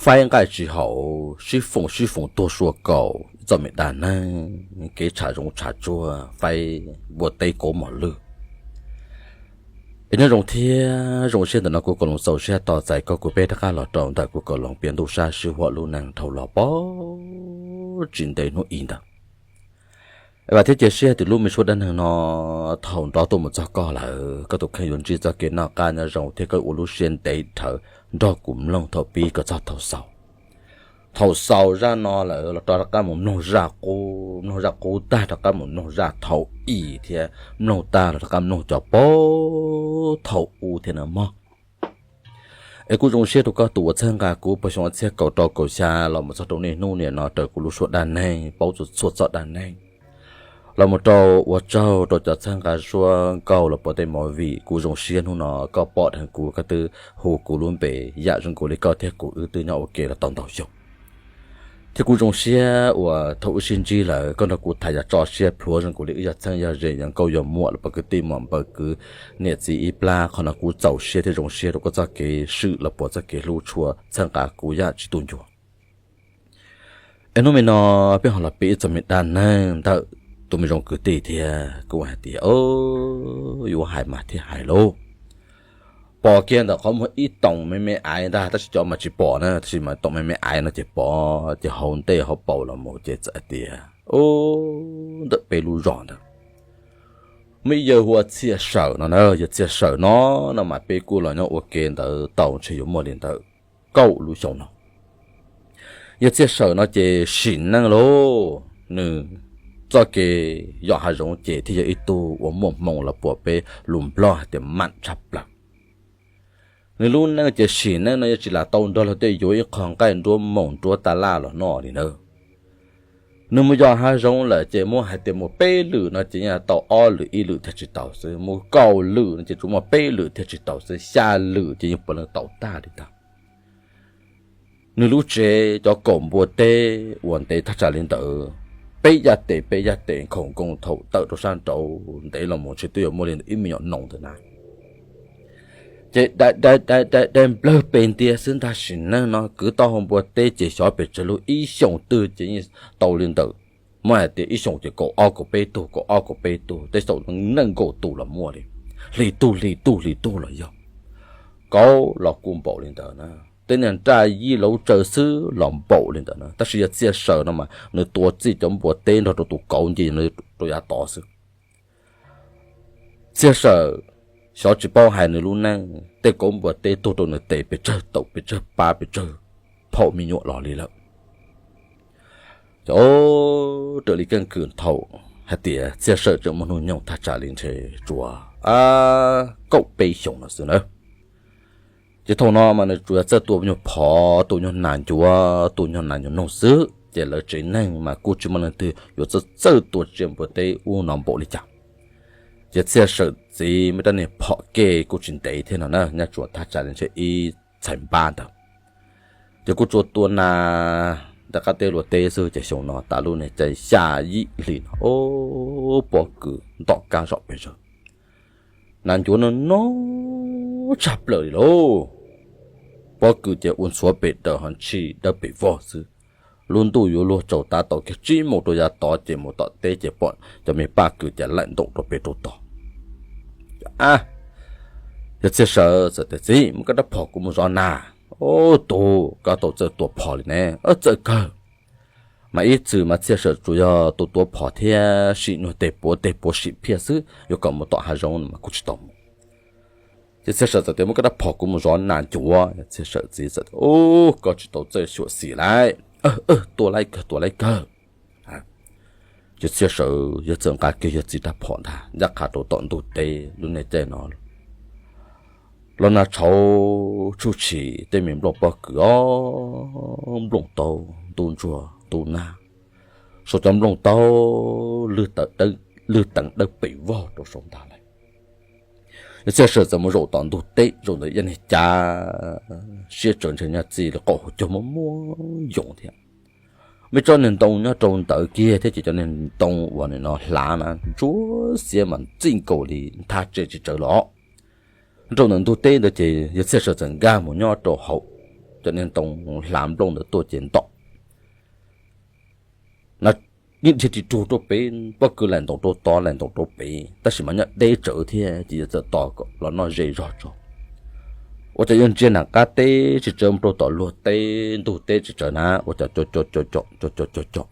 faib nqaij tsis haum, sib foom sib foom tuag sua kaum, ib txoj me dab neeg kev tshav zoov tshav tsuag, faib npua teb kauv mos lwj. Es nyob zoo thiab zoo siab ntawm no kuv Kaus Loos txaus siab tos txais koj kuv peb rov qab los rau ntawm kuv Kaus Loos piav ntuj sab sij huam lub neej dhau los pem tsis ntev hnub i ntawd. Es vam thiab cia siab tias lub me suab dab neeg no thaum nrov tuaj mus txog koj lawm, koj tus kheej yuav ntsib txoj kev noj qab nyob zoo thiab koj ua lub siab ntev dhawv nrog kuv mloog thaum pib kom txog thaum xaus. Thaum xaus zaj no lawm los rov qab mus mloog zaj qub, mloog zaj qub tag rov qab mus mloog zaj thaum i thiab, mloog tag los rov qab mloog cov pem thaum ub thiab na mog. Es kuv zoo siab rau koj tus uas txhawb nqa kuv puag xyoo ob txhiab kaum rau kaum xya los mus txog rau niaj hnub niam no raws kuv lub suab dab neeg paub txhua txhua txoj dab neeg. Los mus rau ua tsaug rau cov txhawb nqa suab nkauj los puas tej movie, kuv zoo siab hnub no koj pom dheev kuv, koj twb hu kuv lub npe, yam zoo nkaus li koj thiab kuv wb twb nyob ua ke los tau ntau xyoo. Thiab kuv zoo siab uas thaum wb sib ntsib lawm koj nrog kuv tham yog tso siab plhuav zoo nkaus li wb yog txheeb yog ze, yog nkauj yog muam los puas kwv tij muam npawg kwv, niam txiv ib plab. Qhov no kuv txaus siab thiab zoo siab rau koj txoj kev swm los puas txoj kev hlub tshua txhawb nqa kuv yam tsis tu ncua. Es hnub me no peb ho los piav ib txoj me dab neeg ntawm tus me zoo kwv tij thiab kuv hais tias, o, yuav hais mas thiaj hais lauj. Pom kiag ntawm qhov muag ib toom me me aiv ntag, tab sis cov mas tsis pom na, tab sis mas toom me me aiv no ces pom, ces hauv ntej hauv paus los mus ces txawm hais tias, o, ntawm peb lub zos ntawd muaj ib yawg hu ua Txhiaj Sawm no na. Yawg Txhiaj Sawm no, no mas peb kuj los nyob ua ke ntawd tau ntshe yuav muaj li ntawd kaum lub xyoo no. Yawg Txhiaj Sawm no ces sim neej lauj, nws txoj kev yos hav zoov ces thiaj yog ib tug uas muaj hmoo los puas peb lus Nplog hais tias mam tshaj plaws. Nws lub neej ces sim neej no yog tsis lam tau nrog luag tej yuav ib qho nqaij nruab moos nruab tas laj los noj li ntawd. Nws mus yos hav zoov lawm ces muab hais tias mus peb lwm no ces yeej tau ob lwm, ib lwm thiaj tsis tau xwb, mus kaum lwm no ces tsuas muaj peb lwm thiaj tsis tau xwb, xya lwm ces yeej puav leej tau tag li tag. Nws lub tsev cov kaum npua teb uas ntev thaj tsam li ntawd, peb yaj tes peb yaj tes nkhaus nkoos thaum tawm rau sab nraud ntev los mus ntshe twb yuav muaj li ntawd ib me nyuam noo ntawd na. Ces dai dai dai dai nplawg pes ntiag xwb ntag, sim neej no kwv tau hauv npua teb ces xyov pes tsawg lub, ib xyoos twg ces yeej tau li ntawd. Muab hais tias ib xyoos ces kaum ob kaum peb tug, kaum ob kaum peb tug, tej xyaum nees nkaum tus los muaj li, hli tug hli tug hli tug los yog, kauv los kuj npaum li ntawd na. Tej niag nraj yij lauv tsaws xwb los npaum li ntawd na, tab sis yawg Txhiaj Sawm no mas nws tua txij cov npua teb nrog rau tus kauv nce rau yav tod xwb. Txhiaj Sawm xyov tsis paub hais nws lub neej, tej kauv npua teb tuag rau nws tes pes tsawg taum pes tsawg pab pes tsawg phaum me nyuam los li lawm. Ces raws li keeb kwm thaum hais tias Txhiaj Sawm tseem muaj hnub nyoog thaj tsam li ntshe tsuas kaum peb xyoos no xwb na. Ces thaum no mas nws tsuas yog txawj tua nyuag phom, tua nyuag nas ncuav, tua nyuag nas ncuav noog xwb, ces lawv tsev neeg mas kuj tsis muaj leej twg yuav txawj txawj tua tsiaj npua teb ub no npaum li cas. Ces Txhiaj Sawm txiv muaj rab niag phom ke kuj tsis ntev thiab no na, nyob tsuas thaj tsam li ntshe ib txhais npab ntawd. Ces kuj tsuas tua nas rov qab teb luag teb xwb, ces xyoo no tas lub niag caij xya yim hli no, o, pob kws ntom kab zom pes zawg, nas ncuav no no tshaj plaws li lauj. Pob kws ces ua ntxhuav pes daws ho ntshis dawb pes vog xwb. Lub ntuj yuav luag tsaus tav tau kiag tsib moos rau yav tod ces mus tom teb ces pom cov me paj kws ces laim ntoos rau pem rau tod. A, yawg Txhiaj Sawm txawm tias, Txiv, muab koj rab phom kuv mus zov nas. Ub, tug, koj tau txawj tua phom li ne. Txawj kawg. Mas ib txwm mas Txhiaj Sawm tsuas yog tus tua phom thiab sim nyuag teg puav teg puav sim phiaj xwb, yuav kom mus tom hav zoov no mas kuj tsis tau mus. Ces Txhiaj Sawm txawm tias, Muab koj rab phom kuv mus zov nas ncuav. Txhiaj Sawm txiv txawm tias, Ub, koj tsis tau txawj xyuam xim lauj. Tua laib kawg, tua laib kawg. Ces Txhiaj Sawm yawg txawm nqa kiag yawg txiv rab phom ntag ncaj qha rau tom ntug teb lub niag caij no. Los nag tshauv tshum tshim, tej me nplooj pob kws os, nplooj taub ntub ntsuag ntub nag, saum cov nplooj taub lwg teev dawb pes vog rau saud ntag lauj. Yawg Txhiaj Sawm txawm mus zaum tom ntug teb, zaum ntawd ib niag cav siab tsawv ntshe nyob txij li qaum hauv caug muaj muaj yoov thiab. Muaj tsob niag ntoo nyob rau ntawd kiag thiab ces cov niag ntoo uas nim no hlav na ntsuab xiab mas txij nkaus li nthab tse tsis tsawv los. Rau ntawm ntug teb ntawd ces yawg Txhiaj Sawm txawm nkag mus nyob rau hauv cov niag ntoo hlav nplooj ntawd tuaj ces ntom no, yeej dhia ris rug rau pem, pob kws laim ntoos rau tod laim ntoos rau pem, tab sis mas nyob deb tsawv thiab ces yawg txawm tos los noj ze zog tso. Ua cas yawg ntsia nram qab teb tsis tsawv mus rau tom luag teb ntug teb tsis tsawv na, ua cas co co co co co co co co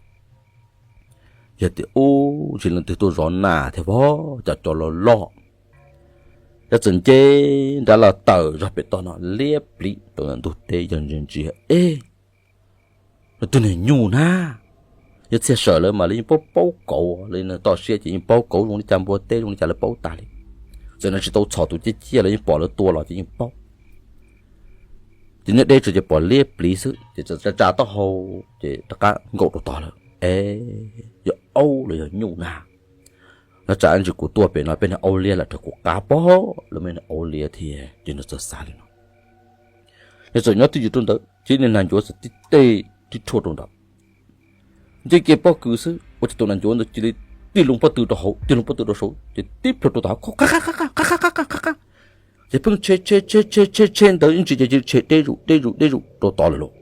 Yawg tias, ub, tsis leej twg tuaj zov nas thiab pob, cas co loj loj. Yawg txawm nce nrad los tawm zog pem toj no liab pliv rau ntawm ntug teb, yawg ntsia ntsia, eb, leej twg niag nyuj na. Yawg txhia sawm lawv mas lawv yeej paub paub kauv, lawv toj siab ces yeej paub kauv zoo li cas, npua teb zoo li cas lawv paub tas li. Txawm no tsis tau txhom tus ciaj ciaj lawv yeej pom lawv tua los ces yeej paub. Ces nyob deb tsawv ces pom liab pliv xwb ces tsa tsa taub hau ces rov qab nkaum rau tod lawm. Es yog aub los yog nyuj na? No tsam ntsis kuv tuaj pem no peb niag aub liab lam raws kuv qab pob, lawv me niag aub liab thiab, ces nws txawm xav li no. Nws txawm nyob twj ywm rau ntawd ces niag nas ncuav txawm tib teg tib rhuaj rau ntawd. Nce kiag pob kws xwb ua cas tus nas ncuav ntawd cia li tig loo pob tw rau hauv, tig loo pob tw rau saud ces tib plhaw rau tom qab, qab qab qab qab qab qab qab. Ces pheej tshe tshe tshe tshe tshe ntawd ib ntsis ces tshe deb zuj deb zuj deb zuj rau tod lawm lauj.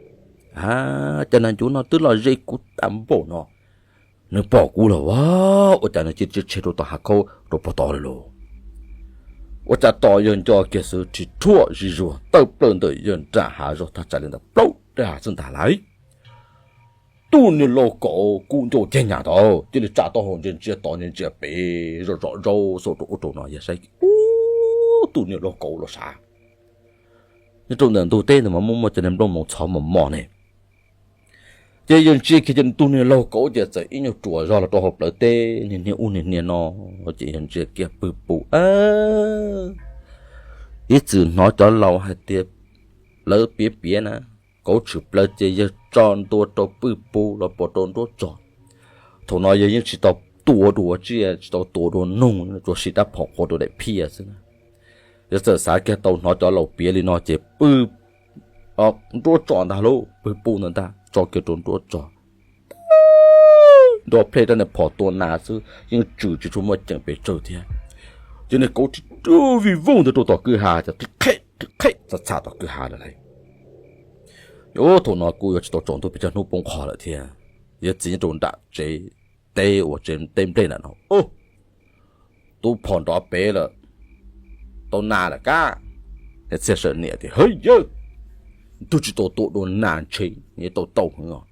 A, cas nas ncuav no twb los ze kuv tag npaum no, nws pom kuv lawm a, ua cas nws cia li tshe rau tom hav khaub rau pem tod lawm lauj. Ua cas tos yawg nco kiag xwb ris rhuaj zis zuag tawm plaws ntawm yawg nram hav zoov tag tsav li ntawd plaub dag xwb ntag lauj. Tus niag laug kauv kub ncauj ceg nyam ntawd cia li tsa taub hau ntsia ntsia tod ntsia ntsia pem, zom zom zaub xauj rau ub rau no, yawg saib ub, tus niag laug kauv los sav. Nyob rau ntawm ntug teb ntawd mas muaj muaj cov niag nplooj moos txhov mos mos ne. Ces yawg ntsia kiag ces tus niag laug kauv ces txawm ib nyuag ruam zog los rau hauv plawv teb niag hnia ub niag hnia no, ces yawg ntsia kiag pwg pus. Ib txwm hnov cov laus hais tias lawv piav piav na, kauv tshwm plaws ces yawg tso ntua rau pwg pus los puas rau nruab tso. Thaum no yawg yeej tsis tau tua dua tsiaj, tsis tau tua dua noog, tsuas siv rab phom qhuav rau daim phiaj xwb na. Yawg txawm xav kiag tau hnov cov laus piav li no ces pwg nruab tso ntag lauj, pwg pus ntawd ntag, tso kiag rau nruab tso. Nrov plhe rab niag phom tua nas xwb yeej tswm tsis tshua muaj ceem pes tsawg thiab. Ces niag kauv ris rhuaj vij vooj ntawd rau tom kwj ha ces qhib qhib qhib qhib txha txha tom kwj ha lawm lauj. Ub, thaum no kuj yuav tsis tau tsaus ntuj pes tsawg hnub poob qho lawm thiab. Yawg txiv nyob rau nram tsev teb uas tsev teb nplej ntawm no, ub, tus phom nrov pem lawm, tau nas lawm kab. Yawg txhia sawm niam tias, hawb yawg, tus tsis tau tua dua nas ntshe tau tau heev os.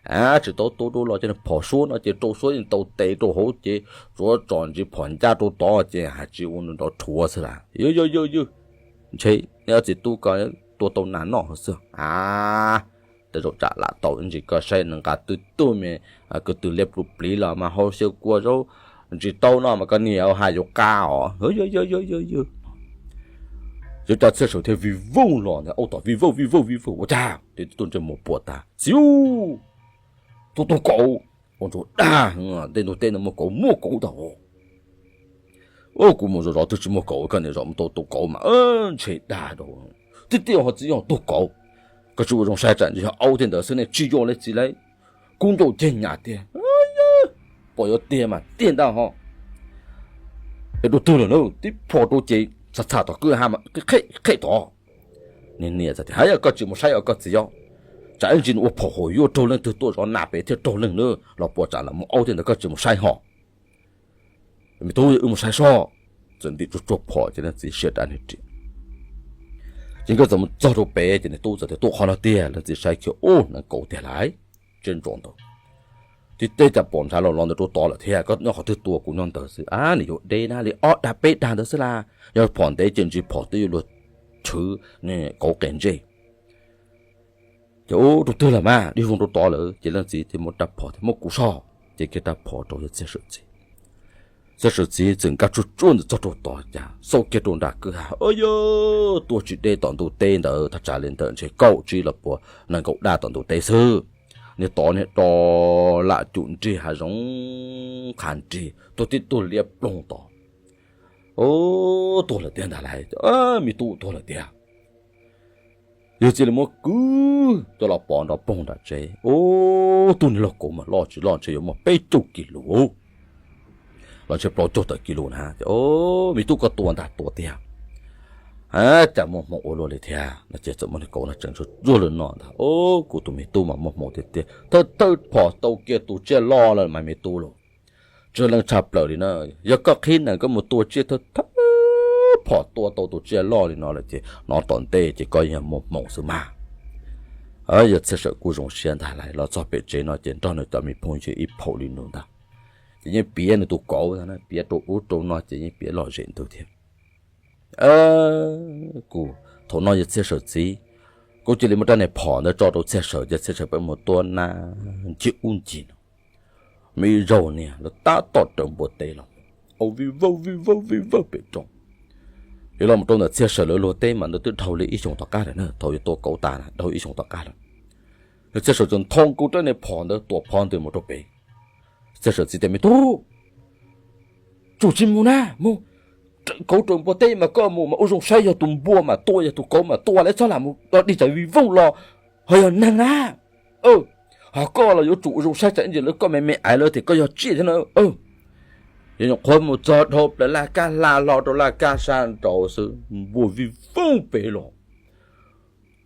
A, tsis tau tua dua los cov niag phom suab no ces rau suab yeej tau tes rau hauv ces tsuav tsom ntsis phom ncaj rau tod ces hais tsis ua nrov rhuav xwb las. Yawg yawg yawg yawg, ntshe neb ob txiv tub ko tua tau nas noj xwb a. Tej zaum tsam lam tau ib ntsis koj saib nws nqa twj tug me ko tw liab pluv pliv los mas hau xyaw kua zaub ntsis taub no mas koj niam hais yuav qab os. Yawg yawg yawg yawg yawg, yuav cas txhia sawm thiaj vij vooj los ntag, aub tom vij vooj vij vooj vij vooj ua cas ces twb tuaj ntsej muag puas tas, txiv, tus tug kauv ua ntsuag dag, tej ntug teb no muaj kauv muaj kauv tag. Kuv mus zov zov twb tsis muaj kauv, koj niam zov mus tau tus kauv mas ntshe dag rau. Tiag tiag ho txiv yog tug kauv, koj tsis ua zoo saib tsam ntshe yog aub tiag ntawd xwb ne, tsis yog li txiv lauj. Kub ncauj ceg nyam tiag, pom yuav tiag mas tiag ntag ho. Es rau twg lawm na, tib phom rau ces txha txha tom kwj ha mas qhib qhib tod. Niag niam txawm tias, hais yog koj tsis mus saib os koj txiv os, tsam ib ntsis nws ua phom hauv yuav raug leej twg tuaj zov nas pem thiaj raug leej na, los puas tsam lam mus aub tiag ntawd, koj tsis mus saib ho. Me tub, wb mus saib soj. Txawm ntim tsuag tsuag phom ces leej txiv siab rab niag riam. Ces nkawd txawm mus txog rau pem ces niag tub txawm tias, tuaj qhov no tiag. Leej txiv saib kiag, ub, neev kauv tiag lauj, tsiab ntso ntawd. Tib teb cas pom ntshav los los ntawd rau tod lawm thiab, koj nyob qhov twg tua kuv nyob ntawd xwb a, nws yuav deb na li ob dag peb dag ntawd xwb las, yog phom ntev ces ntsis phom twb yuav luag chwv kauv qe ntsej. Ces ub, rau twg lawm mas, dib voog rau tod lawm ces leej txiv thiaj muab rab phom tias, muab kuv soj. Ces kiag rab phom rau yawg txiag sawm txiv. Txiag sawm txiv txawm nkag tsuag tsuag ntawm txog rau tod cas xauj kiag rau nram kwj ha, yog tuaj tsis deb tom ntug teb ntawd, thaj tsam li ntawm ntshe kaum tsib los puas nees nkaum dag tom ntug teb xwb. Niag tod niag do lam cum nrig hav zoov qhav nrig tuag tib tug liab ploog tod. Ub, tuag lawm tiag ntag lauj, me tub tuag lawm tiag. Yawg txiv li muab kwv coj los pov nrov poog nram tsev. Ub, tug niag laug kauv mas loj tsis loj ntshe yuav muaj peb caug kis lus los ntshe plaub caug tawm kis lus na. Me tub, koj tua ntag, tua tiag. Cas muaj hmoo ua luaj li thiab no ces txawm muaj niag kauv no tseem tsuag tsuag li no ntag. Au, kuv tus me tub mas muaj hmoo tiag tiag, thawj thawj phom tau kiag tus tsiaj loj lawm mas me tub lauj. Tsis leej tshaj plaws li na, yog koj qhib nees koj mus tua tsiaj thawj thawj phom tua tau tus tsiaj loj li no lawm ces hnov tom ntej ces koj yog muaj hmoo xwb mas. Yawg Txhiaj Sawm kuj zoo siab ntag lauj, los txog pem tsev no ces nrog nws cov me phooj ywg ib phaum li nus ntag. Ces yeej piav nws tus kauv, piav rau ub rau no ces yeej piav lom zem ntug thiab. Kuv, thaum no yawg Txhiaj Sawm txiv kuj cia li muab rab niag phom ntawd tso rau Txhiaj Sawm ces Txhiaj Sawm pheej mus tua na, ncig ub ncig no. Muaj ib zaug niag lawv tab tom raws npua teb los, au vij vawj vij vawj vij vawj pem roob. Yog los mus rau ntawm Txhiaj Sawm lawv luag teb mas ntawd twb dhau li ib xyoos tom qab lawm na, thaum yog tua kauv tas na dhau ib xyoos tom qab lawm. Yawg Txhiaj Sawm txawm nthos nkaus rab niag phom ntawd tuam phov ntws mus rau pem. Txhiaj Sawm txiv tias, me tub, tsum tsis mus na, mus, kauv raws npua teb mas koj mus mas ua zoo saib yog tus npua mas tua, yog tus kauv mas tua, lawv txhob lam mus dig tsam vij vooj los ho yog neeg na. Ho koj los yuav tsum ua zoo saib tsam ib ntsis lawv koj me me aiv lawv tias koj yog tsiaj thiab na. Yog nyuam qhuav mus txog dhau plaws laj kab hla hlo rau laj kab sab nraud xwb npua vij vooj pem los.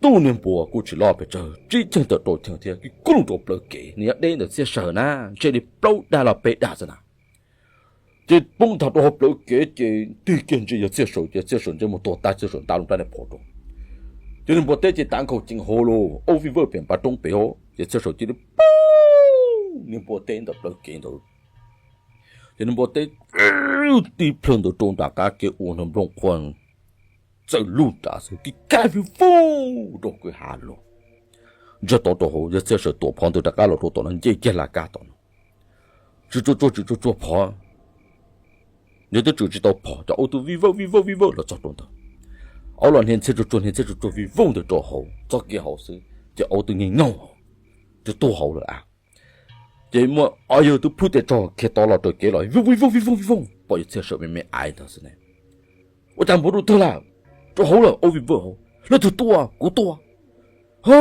Tub niag npua kuj tsis loj pes tsawg, tsib cheej tawm rau cheej thiab, kib kub lug rau plawv kev, nws nyob deb ntawm Txhiaj Sawm na, ntshe li plaub dag los peb dag xwb na. Ces poob nthav rau hauv plawv kev ces tig kiag ntsia yawg Txhiaj Sawm ces Txhiaj Sawm ntsej muag tuag tag, Txhiaj Sawm nta loo rab niag phom rau. Ces niag npua teb ces tav nkhaus ceev hauv los au vij vawj pem npab roob pem hauv ces Txhiaj Sawm cia li poob niag npua teb ntawm plawv kev ntawd. Ces niag npua teb tib plhaw ntawd rau nram qab kev ua nrog nplooj qhuav txawm lub nrad xwb, kib kab vij vooj rau kwj ha los. Ntsiag to rau hauv, yawg Txhiaj Sawm tuam phov ntws rov qab los rau tom no nce kiag laj kab tom no. Tswm tsuag tsuag tswm tsuag tsuag phov, yawg twb tswm tsis tau phom, cov au twb vij vawj vij vawj vij vawj los txog rau ntawd. Au los hnia ntxhiab tsuag tsuag hnia ntxhiab tsuag tsuag vij vooj ntws rau hauv, txog kiag hauv xwb ces au twb nkeeg nyoog hauv, twb tuag hauv lawm a. Ces muaj ob yawg twb plhws tes tsog khiav tod los raws kev los vij vooj vij vooj vij vooj, pom yawg Txhiaj Sawm me me aiv ntawd xwb ne. Ua cas npua rau twg lawm? Rau hauv lawm, au vij vawj hauv. Leej twg tua? Kuv tua. Ho,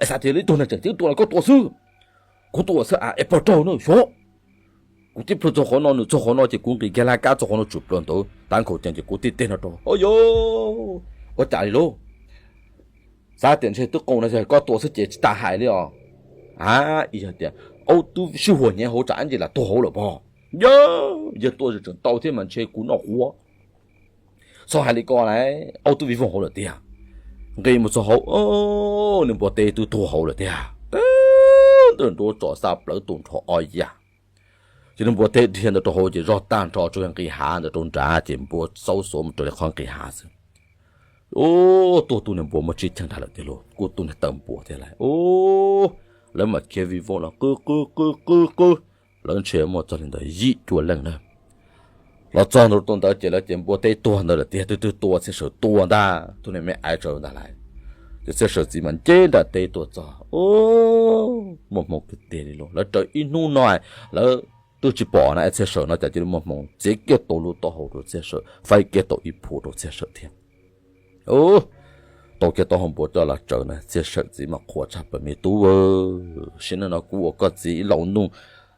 es xav tias leej twg neeg tseem ceeb tua los koj tua xwb? Kuv tua xwb a, es pog raug na xyov. Kuv tib plhaw txog qhov no nws txog qhov no ces kuv nqis kiag laj kab txog qhov no tsum plaws ntawd tav nkhaus ceev ces kuv tib teg no rau hauv. Yog ua cas li lauj? Xav tias ntshe twb qau no koj tua xwb ces tsis tas hais li os. A, ib yog tias au twb sib huas hnyav hauv tsam ib ntsis lam tuag hauv lawm pog. Yog, yawg tua tseem tau thiab mas ntshe kuv noj quav. Txhob hais li ko lauj, au twb vij voog hauv lawm tiag. Nqis mus txog hauv, niag npua teb twb tuag hauv lawm tiag. Teb ntawm nruab tsom xa plawv tu nrho ob yam. Ces niag npua teb dhia ntawd rau hauv ces zog tag nrho tsuas yog nqis hav ntawd rau nrad ces npua xaub xuav mus raws li qhov nqis hav xwb. Ub, tuag tus niag npua muaj tsib cheej ntag lawm tiag lauj, kuj tus niag taw npua thiab lauj. Ub, lawv mam khiav vij voog los qw qw qw qw qw, lawv ntshe muaj txog li ntawd yim cuaj leej na. Los txog ntua ntawd ces lawv ces npua teb tuag ntawd lawm tiag, twb twb tua Txhiaj Sawm tua ntag, tus niag me aiv tsawv ntag lauj. Ces Txhiaj Sawm txiv mas nce nram teb tuaj txog, ub, muaj hmoo kiag tiag li lauj. Lawv raws ib hnub no lawv twb tsis pom na, es Txhiaj Sawm no cas cia li muaj hmoo txiav kiag tau lub taub hau rau Txhiaj Sawm, faib kiag tau ib phuam rau Txhiaj Sawm thiab. Ub, tau kiag taub hau npua coj los tsaws na, Txhiaj Sawm txiv mas qhuas tshaj plaws, me tub, sim neej no kuv ua koj txiv ib laus ntuj,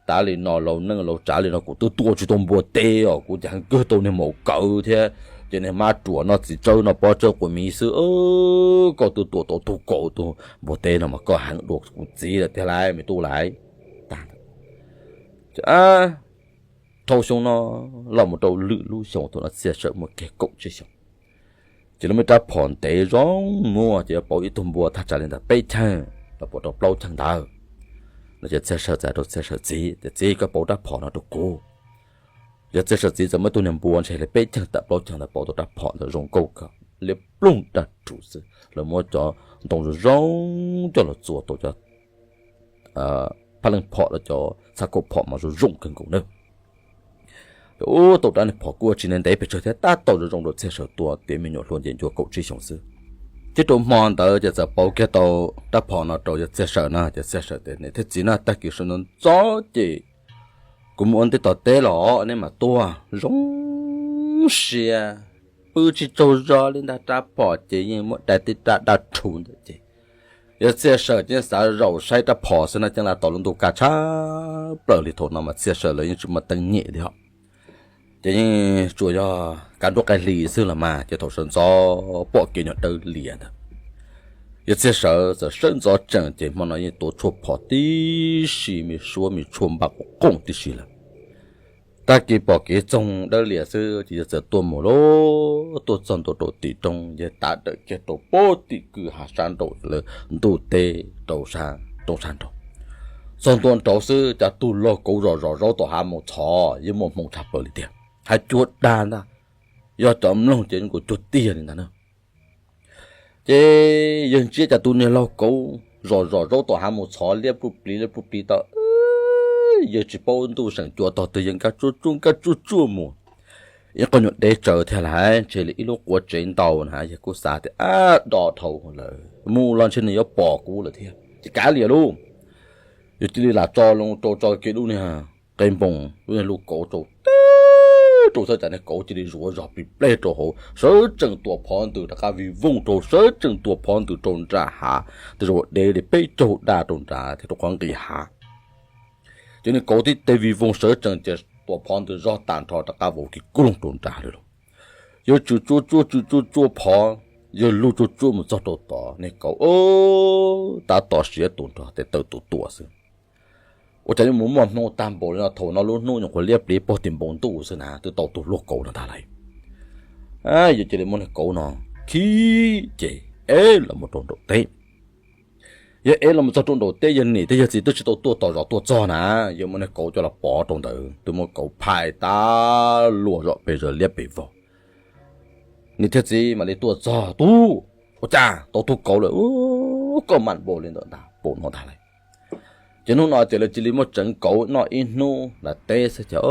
tav li no laus neej laus tsav li no kuv twb tua tsis tau npua teb os, kuv cas heev kawg tau niag maum kawv thiab ces niag mab ruam noj txiv tsawb noj pob tsawb quas miv xwb. Koj twb tua tau tug kaus tug npua teb no mas koj heev dua kuv txiv lawm tiag lauj me tub lauj. Tag, rau xyoo no los mus rau lwm lub xyoo, thaum no Txhiaj Sawm muaj kiag kaum tsib xyoos. Ces lawv muaj rab phom ntev zoo muaj ces yuav pauv ib tug npua thaj tsam li ntawm peb cheej los pauv rau plaub cheej ntawd. No ces Txhiaj Sawm txais rau Txhiaj Sawm txiv tias, txiv, koj pauv rab phom no rau kuv. Yog Txhiaj Sawm txiv txawm muaj ib tug niag npua ntshe li peb cheej tawm plaub cheej ntawd pauv tau rab phom ntawd zoo nkauj kawg, liab ploog daj rhuv xwb. Lawv muab cov ntoo zoo zoo coj los txua tau cov phab leej phom los cov txhab kauj phom mas zoo zoo kawg nkaus na. Ub, tau rab niag phom kuj tsis ntev pes tsawg thiab tab tom zoo zoo rau Txhiaj Sawm tua tiav me nyuam hluas nce ncua kaum tsib xyoos xwb. Thiab rau hmo ntawd ces txawm pauv kiag tau rab phom no rau yawg Txhiaj Sawm na, ces Txhiaj Sawm tias, niam thiab txiv na, tag kis sawv ntxov ntxov ces kuv mus ua ntej tom teb los neb mam tuaj. Zoo siab, pw tsis tsaug zog li ntag, rab phom ces yeej muab dai tib rab daj rhuv ntawd ces yawg Txhiaj Sawm ces xav zaum saib rab phom xwb na, ceeb lam tos lub ntuj kaj tshab plaws li, thaum no mas Txhiaj Sawm lawv yeej tsis muaj teeb nyem li os. Ces yeej tsuas yog kaj nruab qai hli xwb los mas, ces thaum sawv ntxov pom kev nyuag dawb lias ntawd, yawg Txhiaj Sawm txawm sawv ntxov tsees ces hmo no yeej tua tshuaj phom tib si, me suab me tshuaj npaj quas qooj tib si lawm. Tag kis pom kev txoog dawb lias xwb ces yawg txawm tuaj mus lauj, tuaj txog ntua rau tim roob, yawg tav dawm kiag rau pem tim kwj ha sab nraud lawm, ntuj teb rau sab roob sab nraud. Txog ntua nraud xwb cas tug laug kauv zom zom zaub tom hav mus txhov, yeej muaj hmoo tshaj plaws li tiag, hav cuag dag ntag, yog cov mloog ces yeej kaus cuag tiag li ntag na. Ces yawg ntsia cas tus niag laug kauv zom zom zaub tom hav mus txhov liab pluj plis liab pluj plis tau, yawg tsis paub ntuj seem cua tog twg, yawg nkag tsuaj tsuaj nkag tsuaj tsuaj mus. Ib qho nyuag deb tsawv thiab lawm, ntshe li ib lub quav tsev ntau na, yawg kuj xav tias ab, do dhau lawm, mus los ntshe nws yuav pom kuv lawm thiab ces kav liam lauj. Yawg cia li lam tso loo rau tso kiag lub niag qe npoos, lub niag lub kauv rau teb rau xwb cas niag kauv cia li zuav zog plig pleb rau hauv, sawv tsees tua phov ntws rov qab vij vooj rau, sawv tsees tua phov ntws rau nram hav, tej zaum deb li peb caug daj rau nrad thiab rau qhov nqis hav. Ces niag kauv tib teg vij vooj sawv tsees ces tua phov ntws zog tag nrho rov qab vau kiag kub loog rau nrad lawm lauj. Yawg tswm tsuaj tsuaj tswm tsuaj tsuaj phov, yawg lug tsuaj tsuaj mus txog rau tod, niag kauv tab tom siav tus nrog tes taw tus tua xwb. Ua cas yuav mus muaj hmoo tag npaum li no, thaum no lub hnub nyuam qhuav liab pliv pog tim npoo ntuj xwb na, twb tau tus luag kauv no ntag lauj. Yawg cia li muab niag kauv no khib ces ev los mus rau nraum teb. Yawg ev los mus txog rau nraum teb, yawg niam thiab yawg txiv twb tsis tau tuaj tom zos tuaj txog na, yawg muab niag kauv coj los pov rau ntawd, twb muab kauv phais tag luaj zom pes zaws liab pes vog. Niam thiab txiv mam li tuaj txog, tub, ua cas tau tug kauv lawm, koj mam npaum li ntawd ntag, paum no ntag lauj. Ces hnub no ces lawv cia li muab tseev kauv noj ib hnub lam teb xwb ces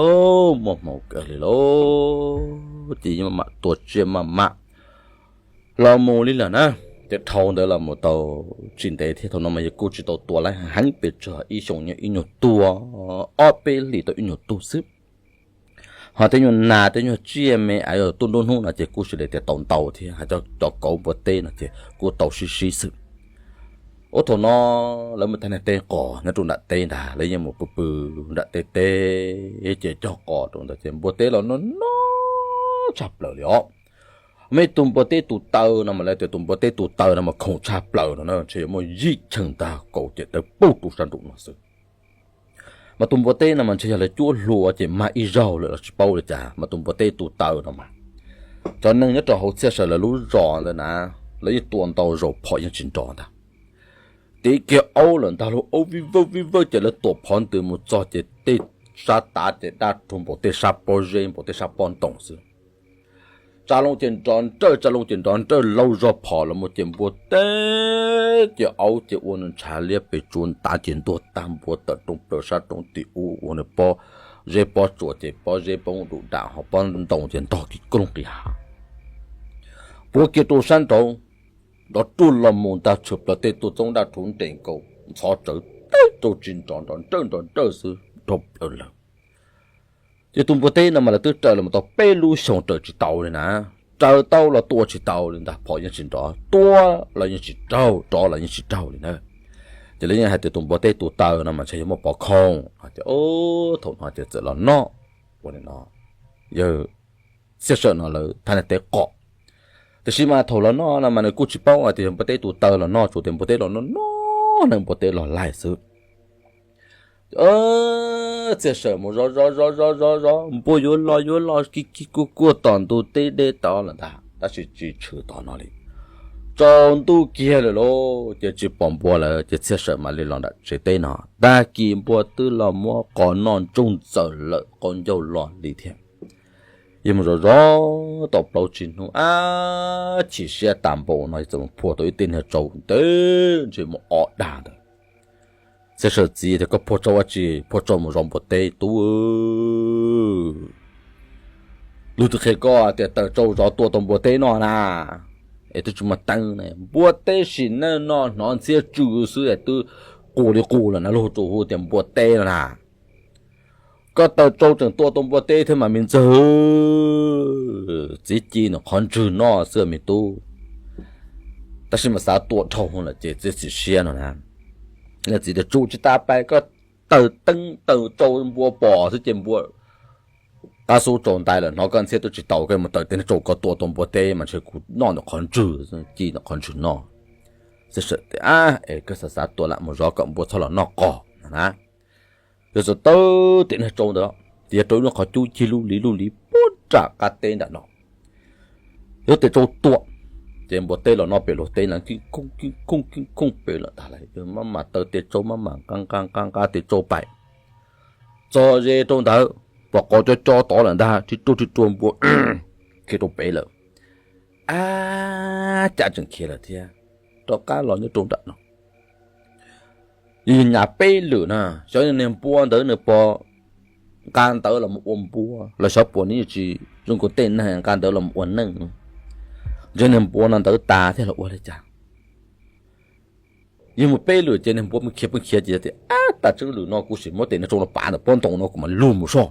muaj hmoo kawg li lauj. Ces yeej maj mam tua tsiaj maj mam los mus li lawm na. Ces dhau ntawd los mus tau tsis ntev thiab, thaum no mas yawg kuj tsis tau tua lawm, heev pes tsawg ib xyoo nyob ib nyuag tuag, ob peb hlis tau ib nyuag tug xwb. Ho tej nyuag nas tej nyuag tsiaj me a yog tuaj nruab hnub no ces kuj sis li tias tau ntau thiab, hais cov kauv npua teb no ces kuj tau sib sib xwb. Ub, thaum no lawv mus tag niag teb qos nyob rau nram teb ntag, lawv yeej mus pw pw nram teb teb ces cog qos rau ntawd ces npua teb los noj noj tshaj plaws li os. Muaj ib tug npua teb tus taw no mas lawv tias tus npua teb tus taw no mas khoom tshaj plaws no na, ntshe yuav muaj yim cheej ntag, kaus ces dawb paug rau sab nraum no xwb. Mas tus npua teb no mas ntshe yog lawv cuab hlua ces mag ib zaug lawm los tsis paub li cas, mas tus npua teb tus taw no mas cov neeg nyob rau hauv Txhiaj Sawm lawv lub zos ntawd na, lawv yeej tua ntau zaus phom yeej tsis nrov ntag. Tiv kiag aub lawm ntag, lub aub vij vawj vij vawj ces lawv tuam phov ntws mus txog ces tej sab tav ces daj rhuv npaum tej sab pob zeb npaum tej sab pob ntoos xwb. Tsa loo ces nrov nrawj, tsa loo ces nrov nrawj, lauj zog phom los mus ces npua teb ces aub ces ua nws ntshav liab pes tsuav ntav ces ntuag tag npua tawm rooj plaws sab roob tim ub, ua nws pob zeb pob tsuas ces pob zeb poob dum dam, ho pob ntoos ces ntog kiag koob loo qis hav. Puav kiag rau sab nraud, nrov ruaj los mus ntag, tshwm plaws tej tuaj txoob daj rhuv nres nkaus ntxhov tsawv teb rau tsis nrov, nrov nrawj nrov nrawj xwb dhau plaws lawm. Ces tus npua teb no mas lawv twb raws los tau peb lub xyoos raws tsis tau li na. Raws tau los tua tsis tau li ntag, phom yeej tsis nrov, tua los yeej tsis raug, rov los yeej tsis raug li na. Ces lawv yeej hais tias tus npua teb tus taw no mas ntshe yuav muaj pov khoom. Ces thaum no ces txawm los noj, ua li no, yawg Txhiaj Sawm no lawv thaj niag teb qos. Tiam sis mas thaum los noj no mas nws kuj tsis paub hais tias yog npua teb tus taw los noj, tsuas tias npua teb los noj noj, npua teb los laig xwb. Txhiaj Sawm mus zov zov zov zov zov zov, npua yuav los yuav los kig kig kuaj kuaj tom ntug teb deb tod lawm ntag, tab sis tsis tshwm tom no li. Tsaus ntuj kiag lawm lauj, ces tsis pom npua lawm, ces Txhiaj Sawm mam li los nram tsev teb no. Tag kis npua twb los muab qos noj ntsoog ntxaws lawm, qaub ncaug los li thiab. Yeej mus zov zov tau plaub tsib hnub, ab, chim siab tas npaum no, txawm mus phua tau ib teg niag tsau ntev ntshe muaj ob dag ntawd. Txhiaj Sawm txiv tias, koj phua tsau dab tsi? Phua tsau mus zov npua teb tub. Luag twb qhia koj tias taws tsau zov tua tau npua teb noj na, es twb tsis muaj teeb ne. Npua teb sim neej no hnov ntxhiab tsw xwb es twb qus li qus lawm na, luag tsuas hu tias npua teb no na. Koj taws tsau tseem tua tau npua teb thiab mas me ntxawg. Txiv ci nws qhov ntswg noj xwb me tub. Tab sis mas xav tua dhau lawm ces txiav txim siab no na. Txiv tias tsum tsis tas pais, koj taws teeb taws tsau npua pom xwb ces npua Qab xub tsaus ntais lawm hnov koj ntxhiab twb tsis tau, koj mus tawm tej niag tsau ko tua tau npua teb mas ntshe kuv noj ntawm qhov ntswg, ci ntawm qhov ntswg no. Xib Sawm tias, Ab, es koj xav xav tua lam mus zov kom npua txhob los noj qos no na. Yog txawm tawm tej niag tsau ntawd ces yog rau ib lub qhov cub cig lub li lub li puag nram qab teb nram no. Yog tej tsau tua, ces npua teb los noj pem luag teb na, kij khooj kij khooj kij khooj pem lawm ntag lauj. Maj mam taw tej tsau, maj mam nqa nqa nqa nqa tej tsau pais txog ze rau ntawd, pom qos co co tod lawm ntag, rhib ruaj rhib ruaj npua khiav rau pem lawm. Ab, cas tseem khiav lawm thiab, rov qab los nyob rau nram no. Yog nyas peb lwm na, xyov niag npua ntawd nws puas nqa ntawv los ua npua los xyov puas nws tsis zoo nkaus tej neeg nqa ntawv los ua neej. Ntshe niag npua no ntawv tas thiab los ua li cas. Yog mus peb lwm ces niag npua pheej khiav pheej khiav ces tias, Ab, tas tseeb lwm no kuv sim muab tej niag tsau no pav ntawm pob ntoos no kuv mam lug mus soj.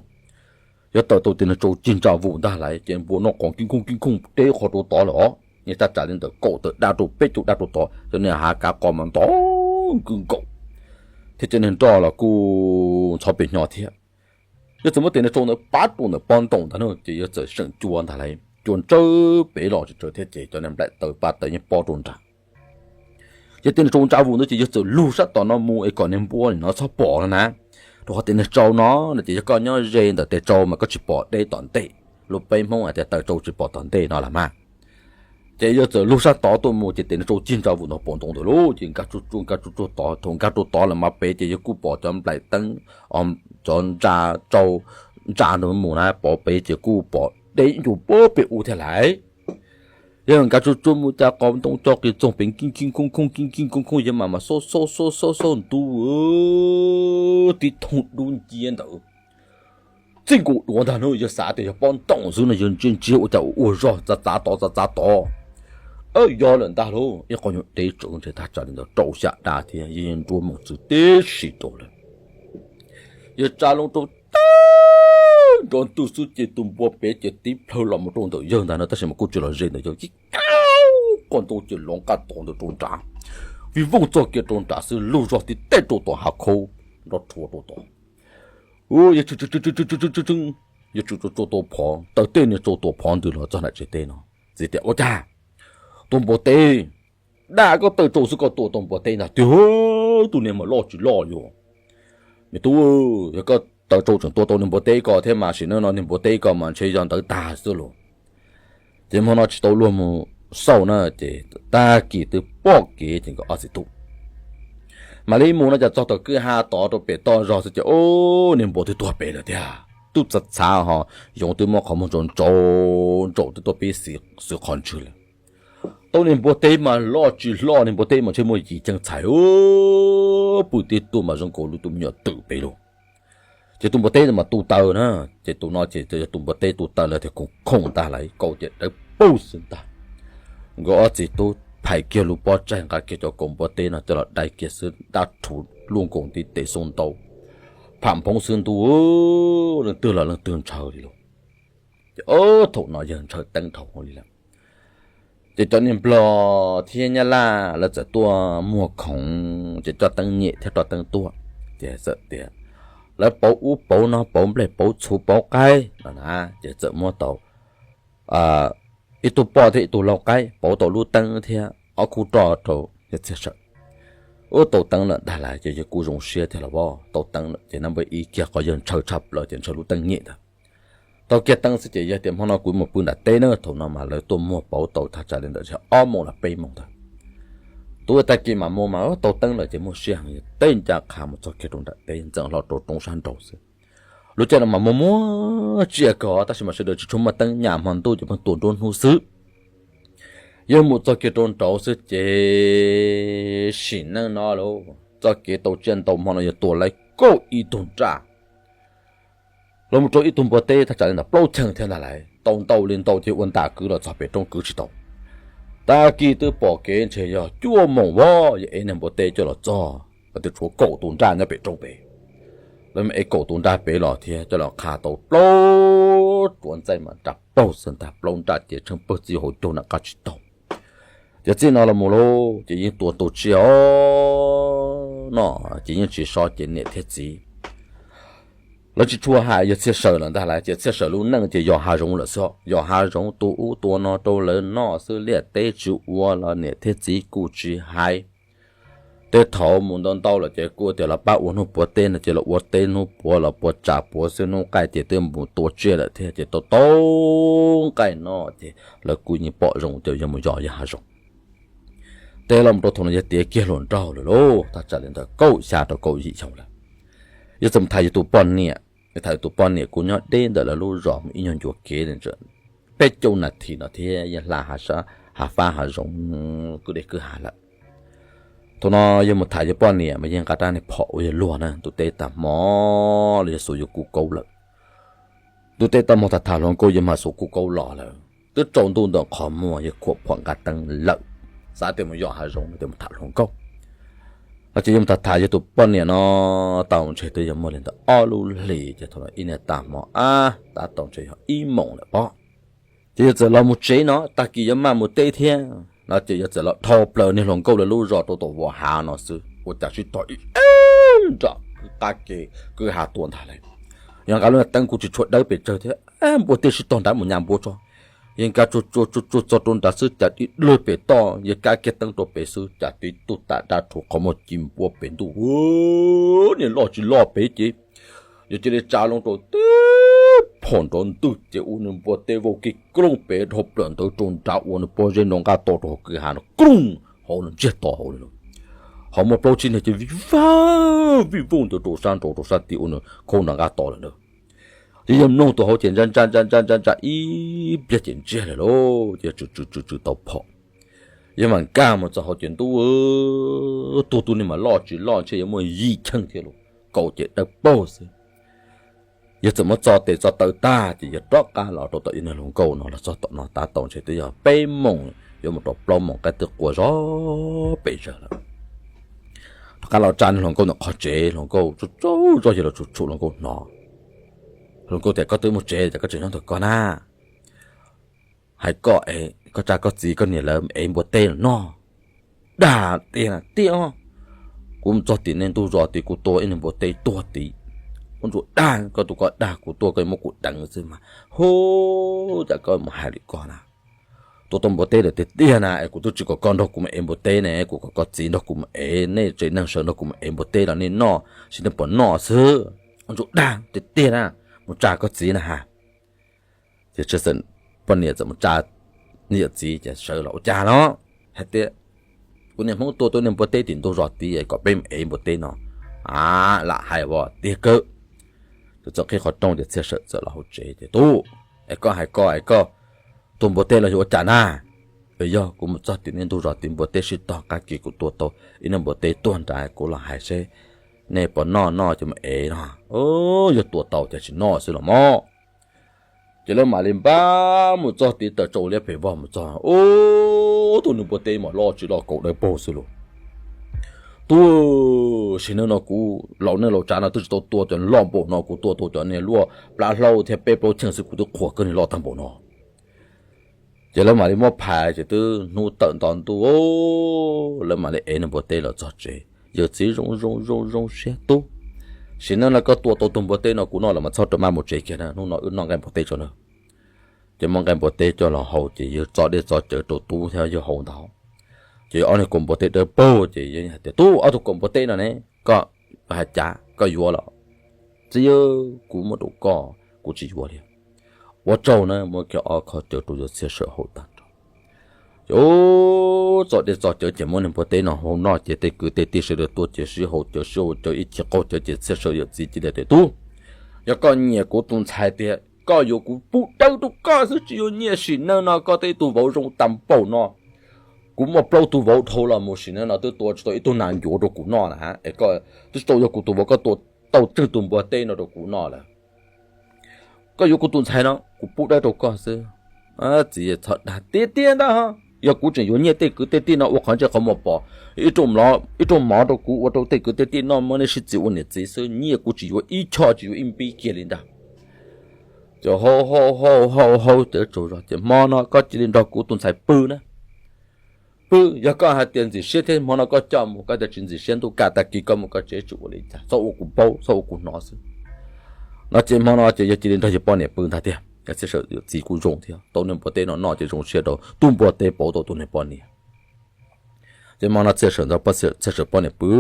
Yog tawm tau tej niag tsau cig ntsa vus ntag lauj ces npua noj qos kij khooj kij khooj deb qhov rau tod lawm os. Niag thaj tsam li ntawm kaum tawm daj rau peb caug daj rau tod, cov niag hav kav qos mas ntau nkaus nkaus, thiab cov niag nroj los kuj ntxhov pem hnyo thiab. Yog txawm muab tej niag tsau ntawd pav rau ntawm pob ntoos ntag no ces yog txawm seem cua ntag lauj, cua ntsawb pem los tsis tsawg thiab ces cov niag nplaim taws pa taws yeej pob rau nrad. Ces tej niag tsau ntsa vus ntawd ces yog txawm lug sab tom no mus es kom niag npua nim no txhob pom no na. Rau qhov tej niag tsau no no ces yog koj nyob ze ntawm tej tsau mas koj tsis pom deb tom ntej. Lub peb Hmoob hais tias taws tsau tsis pom tom ntej no los mas. Ces yog txawm lug sab tod tuaj mus ces tej niag tsau cig ntsa vus ntawd pom ntoo ntawd lauj, ces nkag tsuj tsuag nkag tsuj tsuag tod, thaum nkag rau tod lawm mas pem ces yog kuj pom cov nplaim teeb, cov ntsa tsau ntsa ntawd mus na, pov pem ces kuj pom deb ncua puag pem ub thiab lauj. Yog nkag tsuj tsuag mus cas qos ntoo co qis txoog pem kij kij khooj khooj kij kij khooj khooj, yog mas mas xauj xauj xauj xauj xauj ntuj tib thooj dub nciab ntawd. Txij nkaus duav ntag no yog xav tias yog pob ntoos xwb no yog ntsia ntsia ua cas ua zog txav txav tod txav txav tod. Yog lawm ntag lauj, ib qho nyuag deb tsawv ntshe thaj tsam li ntawd rau xya dab thiab, yog nruab moos txwv tib si rau lawm. Yog tsa loo rau tag nrov ntug xwb ces tus npua pem ces tib plhaw los mus rau ntawm yawg ntag no, tab sis mas kuj tsis los ze ntawm yawg, cib kaub qos ntoo ces lov nqaj tod ntawd rau nrad, vij vooj txog kiag rau nrad xwb lug zog tib teg rau tom hav khaub nrov rhuav rau tod. Yawg tsw tsw tsw tsw tsw tsw tsw, yawg tsw tsw tsw tau phov, taw tej niag tsau tua phov ntws los txog nram tsev teb no. Txiv tias, Ua cas tua npua teb, dab koj taw tsau xwb koj tua tau npua teb ntag tiag, tus niag mas loj tsis loj yuav. Me tub, yog koj taw tsau tseem tua tau niag npua teb ko thiab mas sim neej no niag npua teb ko mas ntshe yog ntawv tag xwb lauj. Ces hmo no tsis tau luag mus xauj na, ces tag kis twb pom kev ces nkawd ob txiv tub mam li mus no cas txog tom kwj ha tod rau pem toj zog xwb ces, o, niag npua twb tuag pem lawm tiag, tub txhav txhav ho, yoov twb muab qhov muag ntsaum ntsaum ntsaum twb tuaj pib xwv qhov ntswg lawm. Tau niag npua teb mas loj tsis loj, niag npua teb mas ntshe muaj yim ceev txhais, pw tib tuag mas zoo nkaus lub tus me nyuam twm pem lauj. Ces tus npua teb mas tu taw na, ces tus no ces yog tus npua teb tu taw lawm tias khoom khoom ntag lauj, kaus ces dawb paug xwb ntag. Nkawd ob txiv tub phais kiag lub pob tsaig nqa kiag cov kaus npua teb no coj los dai kiag xwb dab rhuv luaj nkoos ntiv tes xoo ntau, pham nphoob xwb ntuj, leej twg los leej twg ntshaw li lauj. Ces thaum no yawg ntshaw teeb dhau hauv li lawm. Ces cov niag nplog thiab nyab laj lawv txawm tuaj muag khoom ces coj teeb nyem thiab roj teeb tuaj. Ces txawm tias lawv pauv ub pauv no, pauv nplej pauv txhuv pauv qaib no na, ces txawm muab tau ib tug poj thiab ib tug lau qaib pauv tau lub teeb thiab ob khub roj rau yawg Txiaj Sawm. Ub, tau teeb lawm ntag lauj, ces yawg kuj zoo siab thiab los as, tau teeb lawm ces nab npawb ib kiag qhov yawg ntshaw tshaj plaws ces ntshaw lub teeb nyem ntag. Tau kiag teeb xwb ces yawg tias hmo no kuv mus pw nram teb na, thaum no mas lawv tuaj muag pauv tau thaj tsam li ntawm ob moos los peb moos ntag. Tus tag kis mas mus mas tau teeb lawm ces muaj siab heev, yawg teb ncaj qha mus txog kiag rau nram teb ntxeev hlo rau roob sab nraud xwb. Lub caij no mas muaj muaj tsiaj kawg tab sis mas sawv daws tsis tshua muaj teeb, nyam hmo ntuj ces pheej tua nruab hnub xwb. Yawg mus txog kiag rau nraud xwb ces sim neej no lauj, txoj kev tau tsiaj ntau hmo no yawg tua lawv kaum ib tug nraj los mus rau ib tug npua teb thaj tsam li ntawm plaub cheej thiab ntag lauj, tau ntau li ntau ces ua ntam kwv los txog pem roob kwv tsis tau. Tag kis twb pom kev ntshe yog cuaj moos vog yawg ev niag npua teb coj los txog, twb tshuav kaum tus nraj nyob pem roob pem. Lawv mas ev kaum tus nraj pem los thiab coj los qha tau plaub tsuav ntxaij mas nraj paug xwb ntag, plaub nraj ces tsheej pawg txiv hauv caug nram qab tsis taug. Ces txij no los mus lauj ces yeej tua tau tsiaj os, noj ces yeej tsis so ces niam thiab txiv Lawv tsis tshua hais yawg Txhiaj Sawm lawm ntag lauj, ces Txhiaj Sawm lub neej ces yog hav zoov lawm xwb, yog hav zoov tu ub tua no rau lawv noj xwb, liaj teb tsis ua los niam thiab txiv kuj tsis hais. Tej thaum mus ntau ntau lawm ces kuj tias los pab ua hnub puav teb no ces los ua teb hnub puav los puav tsav puav xwb, hnub qaij ces twb mus tua tsiaj lawm thiab ces tau tau nqaij no ces lawv kuj yeej pom zoo ces yog mus yos yawg hav zoov. Tej los mus rau thaum no yog tiav kiag hluas nraug lawm lauj, thaj tsam li ntawm kaum xya rau kaum yim xyoo lawm. Yog txawm mus tham yog tus poj niam, tham yog tus poj niam kuj nyob deb ntawm lawv lub zos mus ib nyuag ncua kev li ntawm peb caug nas this no thiab, yeej hla hav fab hav zoov kwj deg kwj ha lawm. Thaum no yog mus tham yog poj niam mas yeej nqa rab niag phom ua yog luag na, ntuj teb tag hmo los yog xuas yog kuj kaub lawm. Ntuj teb tag hmo tham tham hluas nkauj yog mas xuas kuj kaub los lawm, twb tsaus ntuj ntawm qhov muag yog khuam phom nqa teeb lawm, xav tias mus yos hav zoov no tias mus tham hluas nkauj. Los ces yog mus tham tham yog tus poj niam no tau ntshe twb yog muaj li ntawm ob lub hlis ces thaum no ib niag tag hmo ab tab tau ntshe yog ib moos lawm pob. Ces yog txawm los mus tsev no tag kis yuav maj mus teb thiab no ces yog txawm los dhau plaws niag hluas nkauj lawv lub zos rau tom vos hav no xwb, ua cas sib tog ib nram qab ke kwj ha tuaj ntag lauj. Yog nqa lub teeb kuj tsis tshua dawb pes tsawg thiab, npua teb sib tog nrad mus nyas npua tso. Yog nqa tsuag tsuag tsuag tsuag txog rau nrad xwb cas ib dlawg pem toj, yog kab kiag teeb rau pem xwb cas tib tug tam dab rhuv qhov muag ci npua pem ntuj, niag loj tsis loj pem ces yog cia li tsa loo rau tib phom nrov ntwg ces ua nws npua teb vau kiag klooj pem dhau plaws ntawd rau nrad ua nws pob zeb nrov nqaj to rau hauv kwj ha no klooj hauv no ntsiag to hauv li lauj. Ho muaj plaub tsib niag ces vij vag vij voj ntawd rau sab nraud rau sab tid ua nws khau nrov nqaj to lawm ntag. Ces yog mloog tus hauv ces ntsa ntsa ntsa ntsa ntsa ntsa ib pliag ces ntsiag lawm lauj, ces tsw tsw tsw tsw tau phom. Yog mam nkag mus txog hauv ces ntuj, tug tug niag mas loj tsis loj ntshe yuav muaj yim cheej thiab lauj, kaus ces dawb paug xwb. Yog txawm muab txo tes txo taw tag ces yog rov qab los rau tom ib niag hluas nkauj no los txog tom no tab tau ntshe twb yog peb moos yuav mus rau plaub moos qaib twb qua zog pes zawg lawm. Rov qab los tsa niag hluas nkauj ntawm qhov tsev, hluas nkauj tsaug zog yog los tshum tshum hluas nkauj hnov. Hluas nkauj tias koj twb mus tsev ces koj tseem nyob ntawm koj na. Hais koj es koj tsa koj txiv koj niam lawv ev npua teb los noj. Dag tiag tiag, kuv mus txog tim nej ntug zos tid kuv tua ib niag npua teb tuag tid. Ua ntsuav dag, koj tus koj dag kuv tua koj muab kuv deev xwb mas hu, cas koj mus hais li koj na. Tua tau npua teb lawm tiag tiag na es kuv twb tsis kom koj nrog kuv mus ev npua teb ne, kuv kom koj txiv nrog kuv mus ev, nej tsev neeg sawv nrog kuv mus ev npua teb los nej noj, sim nej puas noj xwb. Ua ntsuav dag tiag tiag na, mus tsa koj txiv na ha. Ces poj niam txawm mus tsa niam txiv ces sawv los ua cas no hais tias kuv niag Hmoob tua tau niag npua teb tim ntug zos tid kom peb mus ev npua teb no. A, lam hais as tiag kawg. Ces txawm qhib qhov rooj ces Txhiaj Sawm txawm los hauv tsev ces tub, es koj hais koj es koj tua npua teb los yog ua cas na? Yog kuv mus txog tim nej ntug zos tid npua teb sib tog qab ke kuv tua tau ib niag npua teb tuag nrad kuv los hais seb nej puas noj, noj ces mus ev no. Yog tua tau ces tsis noj xwb los mas. Ces lawv mam li npaj mus txog tid tawm tsaus liab pes vog mus txog, ub, tus niag npua teb mas loj tsis loj kaus dawb paug xwb lauj. Tub, sim neej no kuv laus neej laus tsav no twb tsis tau tua cov loj npaum no, kuv tua tau cov niag luaj plab hlaub thiab peb plaub cheej xwb kuv twb qhuas kawg niag loj tag npaum no. Ces lawv mam li muab phais ces twb hnub tawm nto ntuj, lawv mam li ev niag npua teb los txog tsev. Yawm txiv zoo zoo zoo zoo siab tub, sim neej no koj tua tau tus npua teb no kuv noj los mas txhob rau maj mus tsev kiag na, hnub no wb noj nqaij npua teb tso na. Ces muab nqaij npua teb coj los hau ces yawg txo dej txo cawv rau tub thiab yawg hau ntau. Ces ob niag kaus npua teb dawb paug ces yawg hais tias tub, ob tug kaus npua teb no ne, koj hais cas koj yuav los? Txiv, kuv muab rau koj kuv tsis yuav li. Ua tsaug na, muab kiag ob qho cawv rau yawg Txhiaj Sawm hau tag nrho. Ces txo dej txo cawv ces muab niag npua teb no hau noj ces tej kwv tej tij sawv daws tuaj ces sib hau cawv sib hau cawv ib chim qaug cawv ces Txhiaj Sawm yawm txiv cia li tias tub, yog koj nyiam kuv tus ntxhais tiag koj yuav kuv pub dawb rau koj xwb tsis yuav nyiaj. Sim neej no koj tej tug vauv zoo tag npaum no, kuv muaj plaub tug vauv dhau los mus sim neej no twb tua tsis tau ib tug nas ncuav rau kuv noj na, es koj twb tsis tau yog kuv tus vauv koj tua tau tsawg tus npua teb no rau kuv noj lawm. Koj yuav kuv tus ntxhais no kuv pub dawb rau koj xwb. Txiv, txhob dag tiag tiag ntag, yog kuv tseem yuav nyiaj tej kwv tej tij no ua qhov ntsej qhov muag pom ib rooj mov rau kuv ua rau tej kwv tej tij noj muab nej sib txiv ua niam txiv xwb, nyiaj kuv tsis yuav ib choj tsis yuav ib npib kiag li ntag. Ces hau hau hau hau hau cawv tsaug zog ces hmo no koj cia li nrog kuv tus ntxhais pw na. Pw, yog koj hais tias ntxim siab thiab hmo no koj coj mus, koj tias tsis ntxim siab ntuj kaj tag kis koj mus koj tsev tsis ua li cas, txhob ua kuv paub txhob ua kuv hnov xwb. No ces hmo no ces yog cia li nrog yawg poj niam pw ntag tiag. Txhiaj Sawm txiv kuj zoo thiab, tau niag npua teb no noj ces zoo siab rau tug npua teb pauv tau tus niag poj niam. Ces hmo no Txhiaj Sawm nrog Txhiaj Sawm poj niam pw,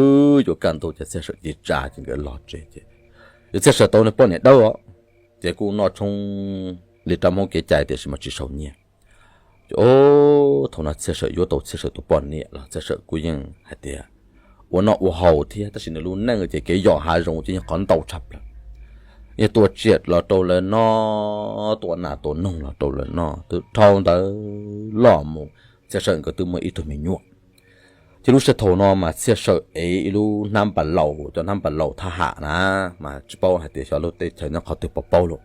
yuav kaj ntug ces Txhiaj Sawm cia li tsa ces nkawd los tsev ces, yog Txhiaj Sawm tau niag poj niam dawb os, ces kuj noj tshoob li rab Hmoob kev cai tiam sis mas tsis sau nyiaj. Ces thaum no Txhiaj Sawm yuav tau Txhiaj Sawm tus poj niam los Txhiaj Sawm kuj yeej hais tias ua noj ua haus thiab, tab sis nws lub neej ces kev yos hav zoov ces yeej qhov ntau tshaj plaws. Yeej tua tsiaj los rau lawv noj, tua nas tua noog los rau lawv noj, twb dhau ntawd los mus Txhiaj Sawm nkawd twb muaj ib tug me nyuam. Ces lub sij hawm thaum no mas Txhiaj Sawm ev ib lub hnab npas laus, cov hnab npas laus thab ham na, mas tsis paub hais tias xyov lub teb chaws nyob qhov twg puas paub lawm.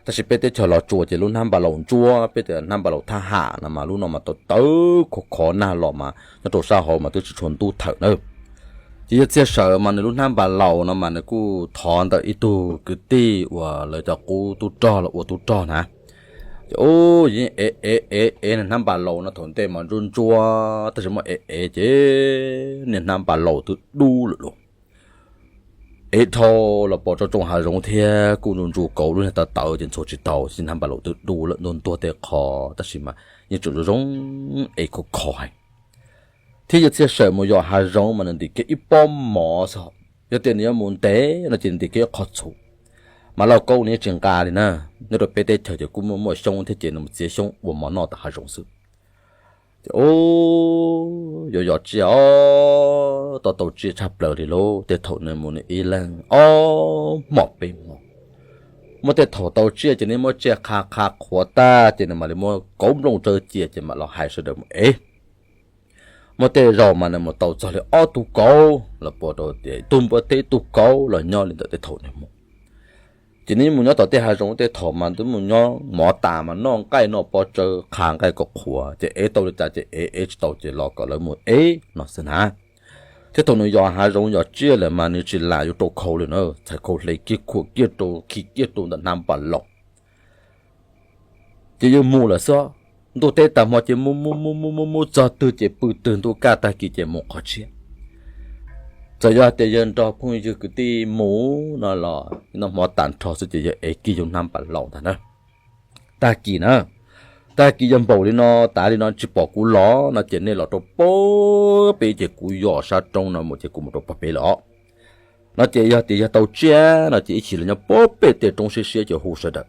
Tab sis peb teb chaws Los Tsuas ces lub hnab npas laus ntsuab, peb tias hnab npas laus thab ham no mas lub no mas tau tawv khov khov nag los mas nyob rau sab hauv mas twb tsis tshua ntub thawm na. Ces yog Txhiaj Sawm mas nws lub hnab npas laus no mas nws kuj thov ntawm ib tug kwv tij uas lawv cov qub tub rog los ua tub rog na. Ces yeej ev ev ev ev niag hnab npas laus no thaum ntej mas ntsuab ntsuab, tab sis muab ev ev ces niag hnab npas laus twb dub lawm lauj. Ev dhau los pom tsob tsoo hav zoov thiab kuj ntsuab ntsuab kauv lub niag taw tawv ces ntxhua tsis tau, hnab npas laus twb dub lawm ntuag ntuag tej qho, tab sis mas yeej tseem zoo zoo, ev khov khov heev. Thiab yog Txhiaj Sawm mus yos hav zoov mas nws ntim kiag ib pob mov xwb, yog tias nws yuav mus ntev no ces nws ntim kiag ib qho txhuv. Mas lauj kaub nws yeej tsis nqa li na, nyob rau peb teb chaws ces kuj muaj muaj xyoob thiab ces nws mus txiav xyoob ua mov noj tom hav zoov xwb. Ces yuav yos tsiaj os, tau tau tsiaj tshaj plaws li lauj. Tej thaum nws mus nws ib leeg ob hmos peb hmos, muaj tej thaum tau tsiaj ces nws muab tsiaj qha qha qhuav tag ces nws mam li muab kauv nplooj tsawb cia ces mam los hais sawv daws mus ev. Muaj tej zaus mas nws mus tau txog li ob tug kauv los puas rau tias ib tug npua teb ib tug kauv los nyob li ntawm tej thaum nws mus. Ces nws mus nyob tom tej hav zoov tej thaum mas twb mus nyob mov tas mas noj nqaij noj pob tsawb qha nqaij kom qhuav ces ev tau li cas ces ev, ev tsis tau ces los kom lawv mus ev no xwb na. Thiab thaum nws yos hav zoov yos tsiaj lawm mas nws tsis lam yuav rau khau li na, txhais khau hle kiag khuam kiag rau khi kiag rau ntawm hnab npas laus ces yuav mus lawm xwb. Ntuj teb tag hmo ces mus mus mus mus mus mus txog twg ces pw twg, ntuj kaj tag kis ces mus qhov tshiab. Txawm yog tias yawg nrog phooj ywg kwv tij mus no los noj hmo tag nrho xwb ces yawg ev kiag yawg hnab npas laus ntag na. Tag kis na, tag kis yawg npaum li no tas li no tsis pom kuv los no ces nej los rau pem peb ces kuv yos sab roob no mus ces kuv mus rau pem lawm os. No ces yog tias yawg tau tsiaj no ces ib chim los nyob pem tej roob siab siab ces hu sawv daws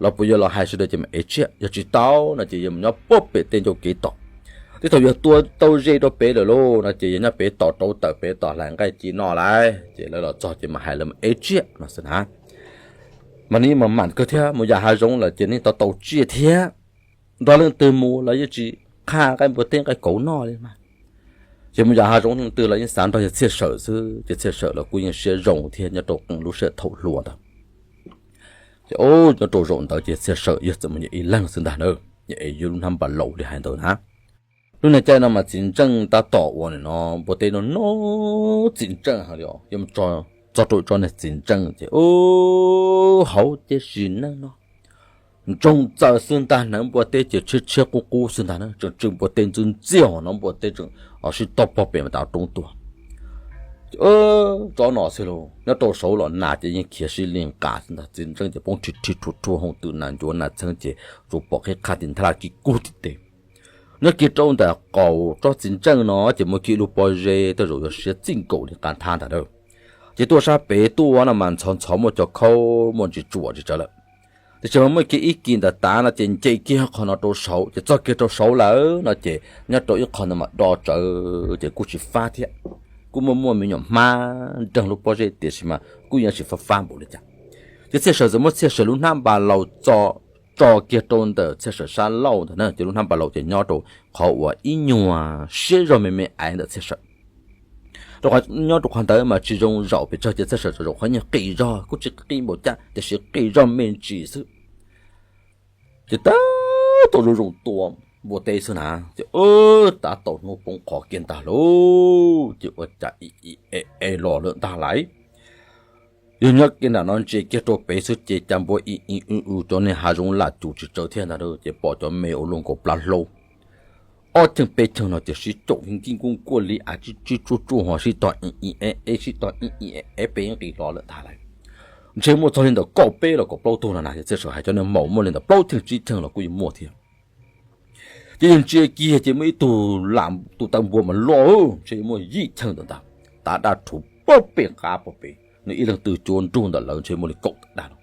los puas yawg los hais sawv daws ces mam ev tsiaj, yog tsis tau no ces yawg mus nyob pem tej ncauj kev tom. Tej thaum yawg tua tau ze rau pem lawm lauj no ces yawg nyob pem tom rauv taws pem tom hlais nqaij ci noj lawm ces lawv los txog ces mam hais lawv mus ev tsiaj no xwb na. Mas nws yeej mam mam kawg thiab, mus yos hav zoov lawm ces nej tau tau tsiaj thiab. Nrog leej twg mus los yeej tsis qha nqaij npua teb nqaij kauv noj li mas. Ces mus yos hav zoov leej twg los yeej xav nrog yawg Txhiaj Sawm xwb, ces Txhiaj Sawm los kuj yeej siab zoo thiab nyob rau lub sij hawm thaum hluas ntawd. Ces nyob rau zaum ntawd ces Txhiaj Sawm yog txawm mus yog ib leeg xwb ntag na, yog es yog lub hnab npas laus li hais ntawd na. Lub niag caij no mas txiv ntseej tab tom ua no npua teb no noj txiv ntseej heev li os, yog txog rau tsob niag txiv ntseej ces hauv ces sim neej no ntsoog txaws xwb ntag, hneev npua teb ces tshiab tshiab qub qub xwb ntag na, tseem tsw npua teb ntxwb ntxiag no, npua teb tseem sib tog pog pem mas tas roob tuag. Ces tsob no xwb los nyob rau saud los nas ces yeej khiav sib li nqa xwb ntag, txiv ntseej ces poob rhi rhi rhuav rhuav hoo twm nas ncuav nas txheeb ces tsuas pom qhib qhaj tim nthab laj kib kub tim tes. Nyob kiag rau ntawm qaum tsob txiv ntseej no ces muaj kiag ib lub pob zeb tej zaum yog siav txij nkaus li qab nthab ntag na. Ces tuaj sab pem tuaj no mas ntxhov ntxhov muaj cov khaub muaj ntsis tsuam ntsis tsawv lawm. Tiam sis mas muaj kiag ib kis ntawm tav no ces nce kiag qhov no rau saud, ces txog kiag rau saud lawm no ces nyob rau ib qho ntawd mas do tsawv ces kuj tsis fab thiab, kuj muaj muaj me nyuam hmab nreeg lub pob zeb tiam sis mas kuj yeej tsis fab fab npaum li cas. Ces Txhiaj Sawm txawm muab Txhiaj Sawm lub hnab npas laus tso, tso kiag rau ntawm Txhiaj Sawm sab laug ntawd na, ces lub hnab npas laus ces nyob rau qhov uas ib nyuag siab zog me me aiv ntawm Txhiaj Sawm. Rau qhov nyob rau qhov ntawd mas tsis zoo zaum pes tsawg ces Txhiaj Sawm zaum qhov nyuag qis zog kuj tsis qis npaum cas tiam sis qis zog me ntsis xwb. Ces tab tom zoo zoo tua npua teb xwb na, ces tab tom hnub poob qho kiag ntag lauj, ces ua cas i i e e los lawm ntag lauj. Yog nyob kiag nram no ntsia kiag rau pem xwb ces cas npua i i w w cov niag hav zoov lam cum tsis tsawv thiab ntag, ces pom cov me ua luaj nkaus plab hlaub. Ob cheej peb cheej no ces sib caum nkij nkuj nkuaj li av tsib tsib tsuaj tsuaj ho sib tog i i e e sib tog i i e e peb nqis los lawm ntag lauj. ntshe muaj txog li ntawm kaum peb los kaum plaub tug no na, yog Txhiaj Sawm hais cov neeg maum muaj li ntawm plaub cheej tsib cheej los kuj yuav muaj thiab. Ces yawg ntsia kiag ces muaj ib tug lam tus taw npua mas loj, ntshe muaj yim cheej ntawm ntag, tav daj rhuv pag pem qab pag pem, nws ib leeg twg cuav nrug ntawm lawv ntshe muaj li kaum tawm daj no.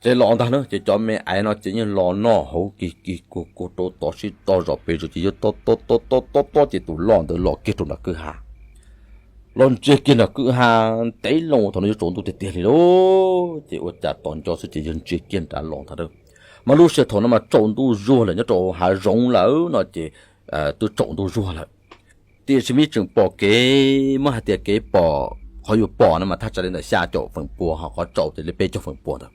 Ces los ntag na, ces cov me aiv no ces yeej los noj haus kig kig kuag kuag rau tod sib tog zos pes zos ces yawg tob tob tob tob tob ces tus loj ntawd los kiag rau nram kwj ha. Los ntsia kiag nram kwj ha, ntev loo thaum no yuav tsaus ntuj tiag tiag li lauj, ces ua cas tos nco xwb ces yawg ntsia kiag nrad los ntag. Mas lub sij hawm thaum no mas tsaus ntuj zuag lawm, nyob rau hav zoov lawm no ces twb tsaus ntuj zuag lawm. Tiam sis mas tseem pom kev, muab hais tias kev pom qhov yuav pom no mas thaj tsam li ntawm xya caum feem pua, ho qhov tsaus ces li peb caug feem pua ntawd.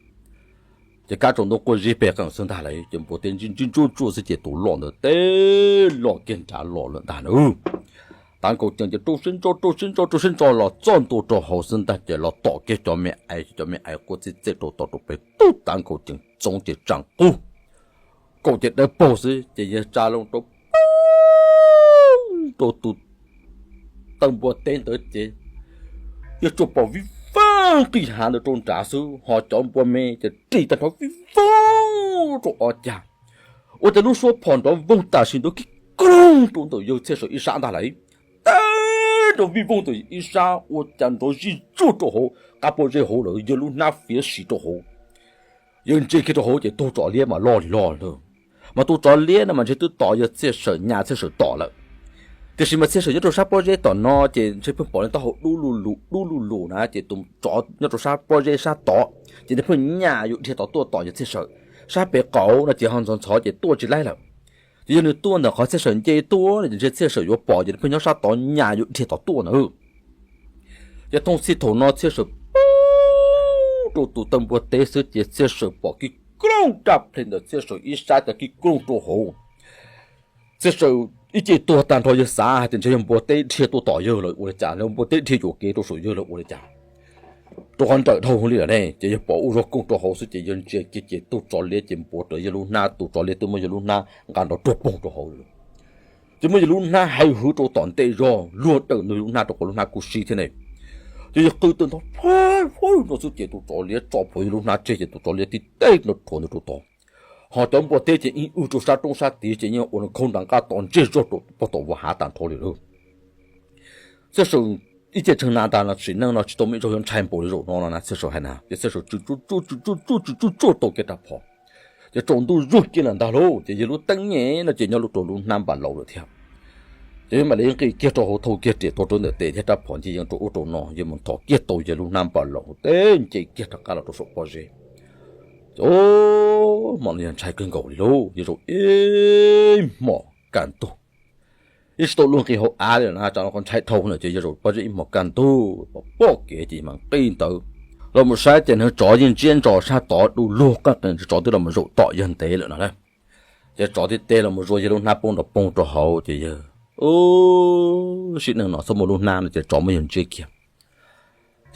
Ces kab tsaus ntuj quaj zib pes qees xwb ntag lawm, ces npua teb ntsib ntsib ntsuj tsuaj xwb ces tus loj ntawd teb los kiag nrad los lawm ntag na. Tav nkaus cees ces rau siab ntso rau siab ntso rau siab ntso los txog ntua rau hauv xwb ntag ces los tom kiag cov me aiv, cov me aiv quaj txij txej rau tod rau pem tub, tav nkaus cees txoov ces tsaam qub, kaum ces dawb paug xwb ces yawg tsa loo rau poob rau tus taw npua teb ntawd ces yawg tsuas pom vij voog qij hav ntawd rau nrad xwb, ho cov npua me ces ris tag nrho vij voog rau ob cag. Ua cas lub suab phom nrov voog tam sim ntawd kig koog rau ntawm yawg Txhiaj Sawm ib sab ntag lawm, teb nrov vij voog ntawm ib sab ua cas nrov zij zuag rau hauv qab pob zeb hauv lawm, yawg lub hnab fiav sim rau hauv. Yawg ntsia kiag rau hauv ces tus tsov liab mas loj li loj lawm. Mas tus tsov liab no mas ntshe twb tom yawg Txhiaj Sawm nyas Txhiaj Sawm tom lawm. Tiam sis mas Txhiaj Sawm nyob rau sab pob zeb tom no ces ntshe pheej pom li taub hau dub lug lug dub lug lug na, ces tus tsov nyob rau sab pob zeb sab tod ces nws pheej nyas yuav dhia tom tuaj tom yawg Txhiaj Sawm. Sab pem qaum no ces ho ntxhov ntxhov ces tuaj tsis laib lawm. Ces yog nws tuaj ntawm qhov Txhiaj Sawm nce tuaj no ces ntshe Txhiaj Sawm yuav pom ces nws pheej nyob sab tod nyas yuav dhia tom tuaj ntag. Ces thooj txhij thaum no Txhiaj Sawm poob rau tus taw npua teb xwb ces Txhiaj Sawm pom kig koog raj plhe ntawm Txhiaj Sawm ib sab cas kig koog rau hauv. Txhiaj Sawm ib ce tuag tag nrho, yawg xav hais tias ntshe yog npua teb dhia tuaj tom yawg lawm ua li cas, los npua teb dhia yuam kev rau saum yawg lawm ua li cas. Rau qhov nrawm dhau li lawm ne, ces yawg pom ua zog koog rau hauv xwb ces yawg ntsia kiag ces tus tsov liab ces npuav rawv yawg lub hnab, tus tsov liab twb muab yawg lub hnab nqa nrov ruag poog rau hauv lawm. Ces muab yawg lub hnab hais hwv rau tom ntej zog, luag dawm ntawm yawg lub hnab rau qhov lub hnab kuj sib thiab ne. Ces yawg qw tawg ntho phab phab no xwb ces tus tsov liab tso plhuav yawg lub hnab tseg ces tus tsov liab tib teg nrov rhuav ntawd rau tod. Ho cov npua teb ces ib wb rau sab roob sab tid ces yeej ua nkhaub nra nqaj tos ntsej zog rau pog tom vaj hav tag nrho li lawm. Txhiaj Sawm ib ce tshee na ntag no sim neej no tsis tau muaj ib zaug yuav ntshai npaum li zaum no no na, Txhiaj Sawm hais na. Ces Txhiaj Sawm tsw tsuj tsuj tsuj tsuj tsuj tsuj tsuj tau kiag rab phom. Ces tsaus ntuj zuag kiag lawm ntag lauj, ces yawg lub teeb nyem no ces nyob rau lub hnab npam laus lawm thiab. Ces yawg mam li nqis kiag rau hauv, thau kiag riam tuag rau ntawm tes thiab rab phom nce yees rau ub rau no, yawg mus nthos kiag tau yawg lub hnab npam laus teb nce kiag rov qab los rau saum pob zeb. Ces hmo no yawg ntshai kawg nkaus li lauj, yawg zaum ib hmos kaj ntug, yeej tsis tau luag nqis hauv av li na, tsam no qhov ntshai dhau lawm ces yawg zaum pob zeb ib hmos kaj ntug pom kev ces yawg mam nqis ntawd los mus saib ces neeg tsov yeej ntsiab ntso sab tod du lug qeej qees, tsov twb los mus zaum tom yawg ntev lawm no na. Ces tsov tib teg los mus zuas yawg lub hnab poob nrov poog rau hauv ces yawg, u, sim neej no txhob muaj lub hnab no ces tsov muab yawg ntsiab kiag.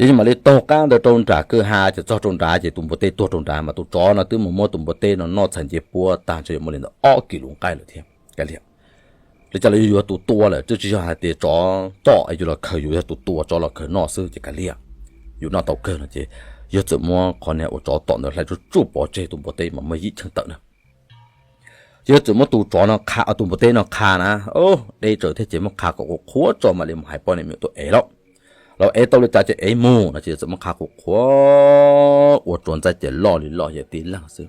Ces yawg mam li taug qab ntawd rau nram kwj ha, ces txog rau nrad ces tus npua teb tuag rau nrad, mas tus tsov no twb mus muab tus npua teb no noj txhais nce puab tag ntshe yuav muaj li ntawm ob kis lus nqaij lawm thiab. Kav liam, li cas los yog yuav tus tua lawm, twb tsis yog hais tias tsov tom es yus los khaws, yus yog tus tua tsov los khaws noj xwb ces kav liam, yus noj tau kawg no ces yawg txawm muab qhov niag uas tsov tom ntawd hlais tsuj tsuj pov tseg, tus npua teb mas muaj yim cheej tawm na. Ces yawg txawm muab tus tsov no qha, tus npua teb no qha na, deb tsawv thiab ces muab qha kom qhuav qhuav tso mam li mus hais poj niam me nyuam tuaj ev lauj. Los ev tau li cas ces ev mus no ces yawg txawm muab qha qhuav qhuav ua tsuas ntxaij ces loj li loj yawg tib leeg xwb.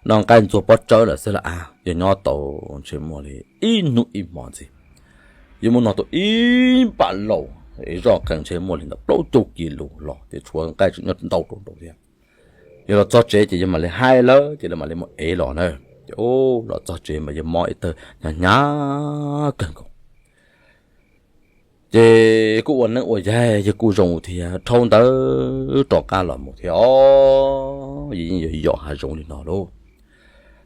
Noj nqaij ntxuag pob tsawb lawm xwb los a, yawg nyob tau ntshe muaj li ib hnub ib hmo ntxiv. Yawg muab noj tau ib npam laus, zoj qees ntshe muaj li ntawm plaub caug kis lus los ces tshuav nqaij tseem nyob ntau rau nraud thiab. Yawg los txog tsev ces yawg mam li hais lawv ces lawv mam li mus ev los na. Ces los txog tsev mas yawg mob ib tawg hnyav hnyav kawg nkaus. Ces kuj ua neeb ua yaig yawg kuj zoo thiab, dhau ntawd rov qab los mus thiab os, yawg yeej yuav yos hav zoov li no lauj.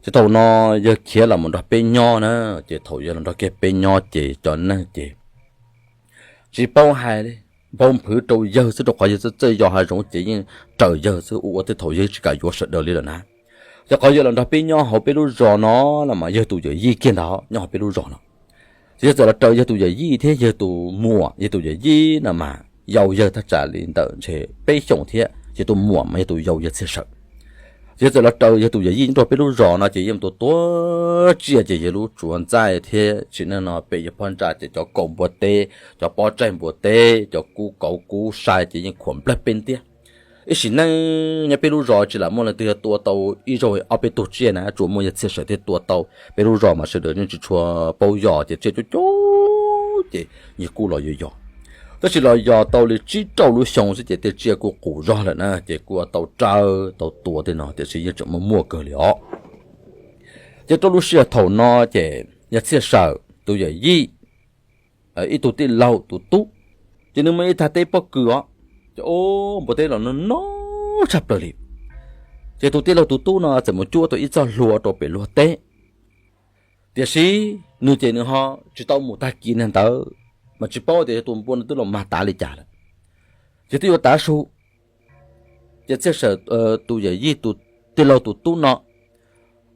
Ces thaum no yawg khiav los mus nrog peb nyob na, ces thaum yawg los nrog kiag peb nyob ces cov neeg ces tsis paub hais li, npau nphwv rau yawg xwb, rau qhov yawg txawj txawj yos hav zoov ces yeej raws yawg xwb, ua ua tej thaum yawg tsis kam yuav sawv daws li lawm na. Ces qhov yawg los nrog peb nyob hauv peb lub zos no los mas yawg tus yawm yij kiag ntag nyob hauv peb lub zos no. Ces yawg txawm los raws yawg tus yawm yij thiab, yawg tus muam yawg tus yawm yij no mas yau yawg thaj tsam li ntawm ntshe peb xyoos thiab, Ces tus muam mas yog tus yau yawg Txhiaj Sawm. Ces txawm los raws yawg tus yawm yij nyob rau peb lub zos no ces yeej mus tua tsiaj ces yawg lub tsuav ntxaij thiab tsis neej no pem yawg phab ntsa ces cov kaus npua teb, cov pob tsaig npua teb, cov kub kauv kub sai ces yeej khuam nplawg peb ntiab. Ib sim neej nyob peb lub zos tsis lam muaj leej twg yog tua tau ib zaug ob peb tug tsiaj na, tsuas muaj yawg Txhiaj Sawm thiaj tua tau. Peb lub zos mas sawv daws yeej tsis tshua paub yos ces tsiaj coob coob ces yawg kuj los yos yos. Tab sis los yos tau li tsib rau lub xyoo xwb ces tej tsiaj kuj qus zog lawm na ces kuj tau raws tau tua tej no tiam sis yeej tseem muaj muaj kawg li os. Ces rau lub sij hawm thaum no ces yawg Txhiaj Sawm tus yawm yij ib tug tij laug tus tub, ces nws muaj ib thaj teb pob kws os, ces npua teb los no no tshaj plaws li. Ces tus tij laug tus tub no txawm mus cuab tau ib txoj hlua rau pem luag teb, tiam sis nws ces nws ho tsis tau mus tag kis nag ntawd, mas tsis paub tias yog tus npua no twb los mag tav li cas lawm. Ces twb yuav tav su, ces Txhiaj Sawm tus yawm yij tus tij laug tus tub no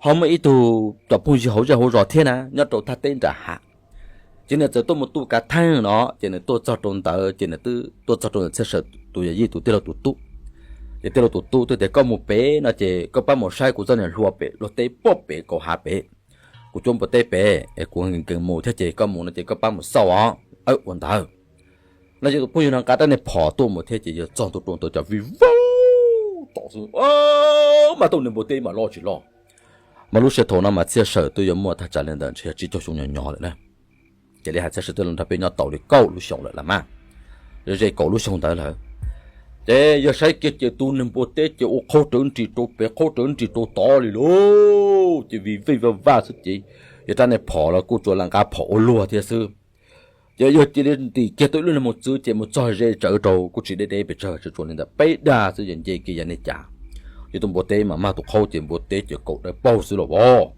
ho muaj ib tug cov phooj ywg hauv zej hauv zos thiab na nyob rau thaj teb nram hav. Ces nws txawm tuaj mus tu kav theej no ces nws tuaj txog rau ntawd ces nws twb tuaj txog rau ntawm Txhiaj Sawm tus yawm yij tus tij laug tus tub. Ces tij laug tus tub twb tias koj mus pem no ces koj pab mus saib kuv txoj niag hlua pem luag teb pem pem kaum hav pem, kuv cuab npua teb pem es kuv nkees mus thiab ces koj mus no ces koj pab mus xauj os. Ua ntawd no ces tus phooj ywg no nqa rab niag phom tuaj mus thiab ces yawg txog ntua rau ntawd cov vij vauv tom xwb, mas tus niag npua teb mas loj tsis loj. Mas lub sij hawm thaum no mas Txhiaj Sawm twb yuav muaj thaj tsam li ntawd ntshe yog tsib caug xyoo nyob nyob lawm na. Ces li hais Txhiaj Sawm twb los nrog peb nyob tau li kaum lub xyoo lawm las mas, ze kaum lub xyoo ntawd lawm. Ces yawg saib kiag ces tus niag npua teb ces ua qhaub rawv nris rau pem qhaub rawv nris rau tod li lauj, ces vij vij vaj vaj xwb ces yawg rab niag phom los kuj tsuas lam nqa phom ua luag thiab xwb. Ces yawg cia li ntim kiag tau ib lub niag mos txwv ces mus txog ze tsawv rau kuj tsis deb deb pes tsawg, tsuas li ntawm peb dag xwb, yawg nce kiag yawg niag cas. Ces tus npua teb mas mag tus qhaub ces npua teb ces kaum dawb paug xwb los as.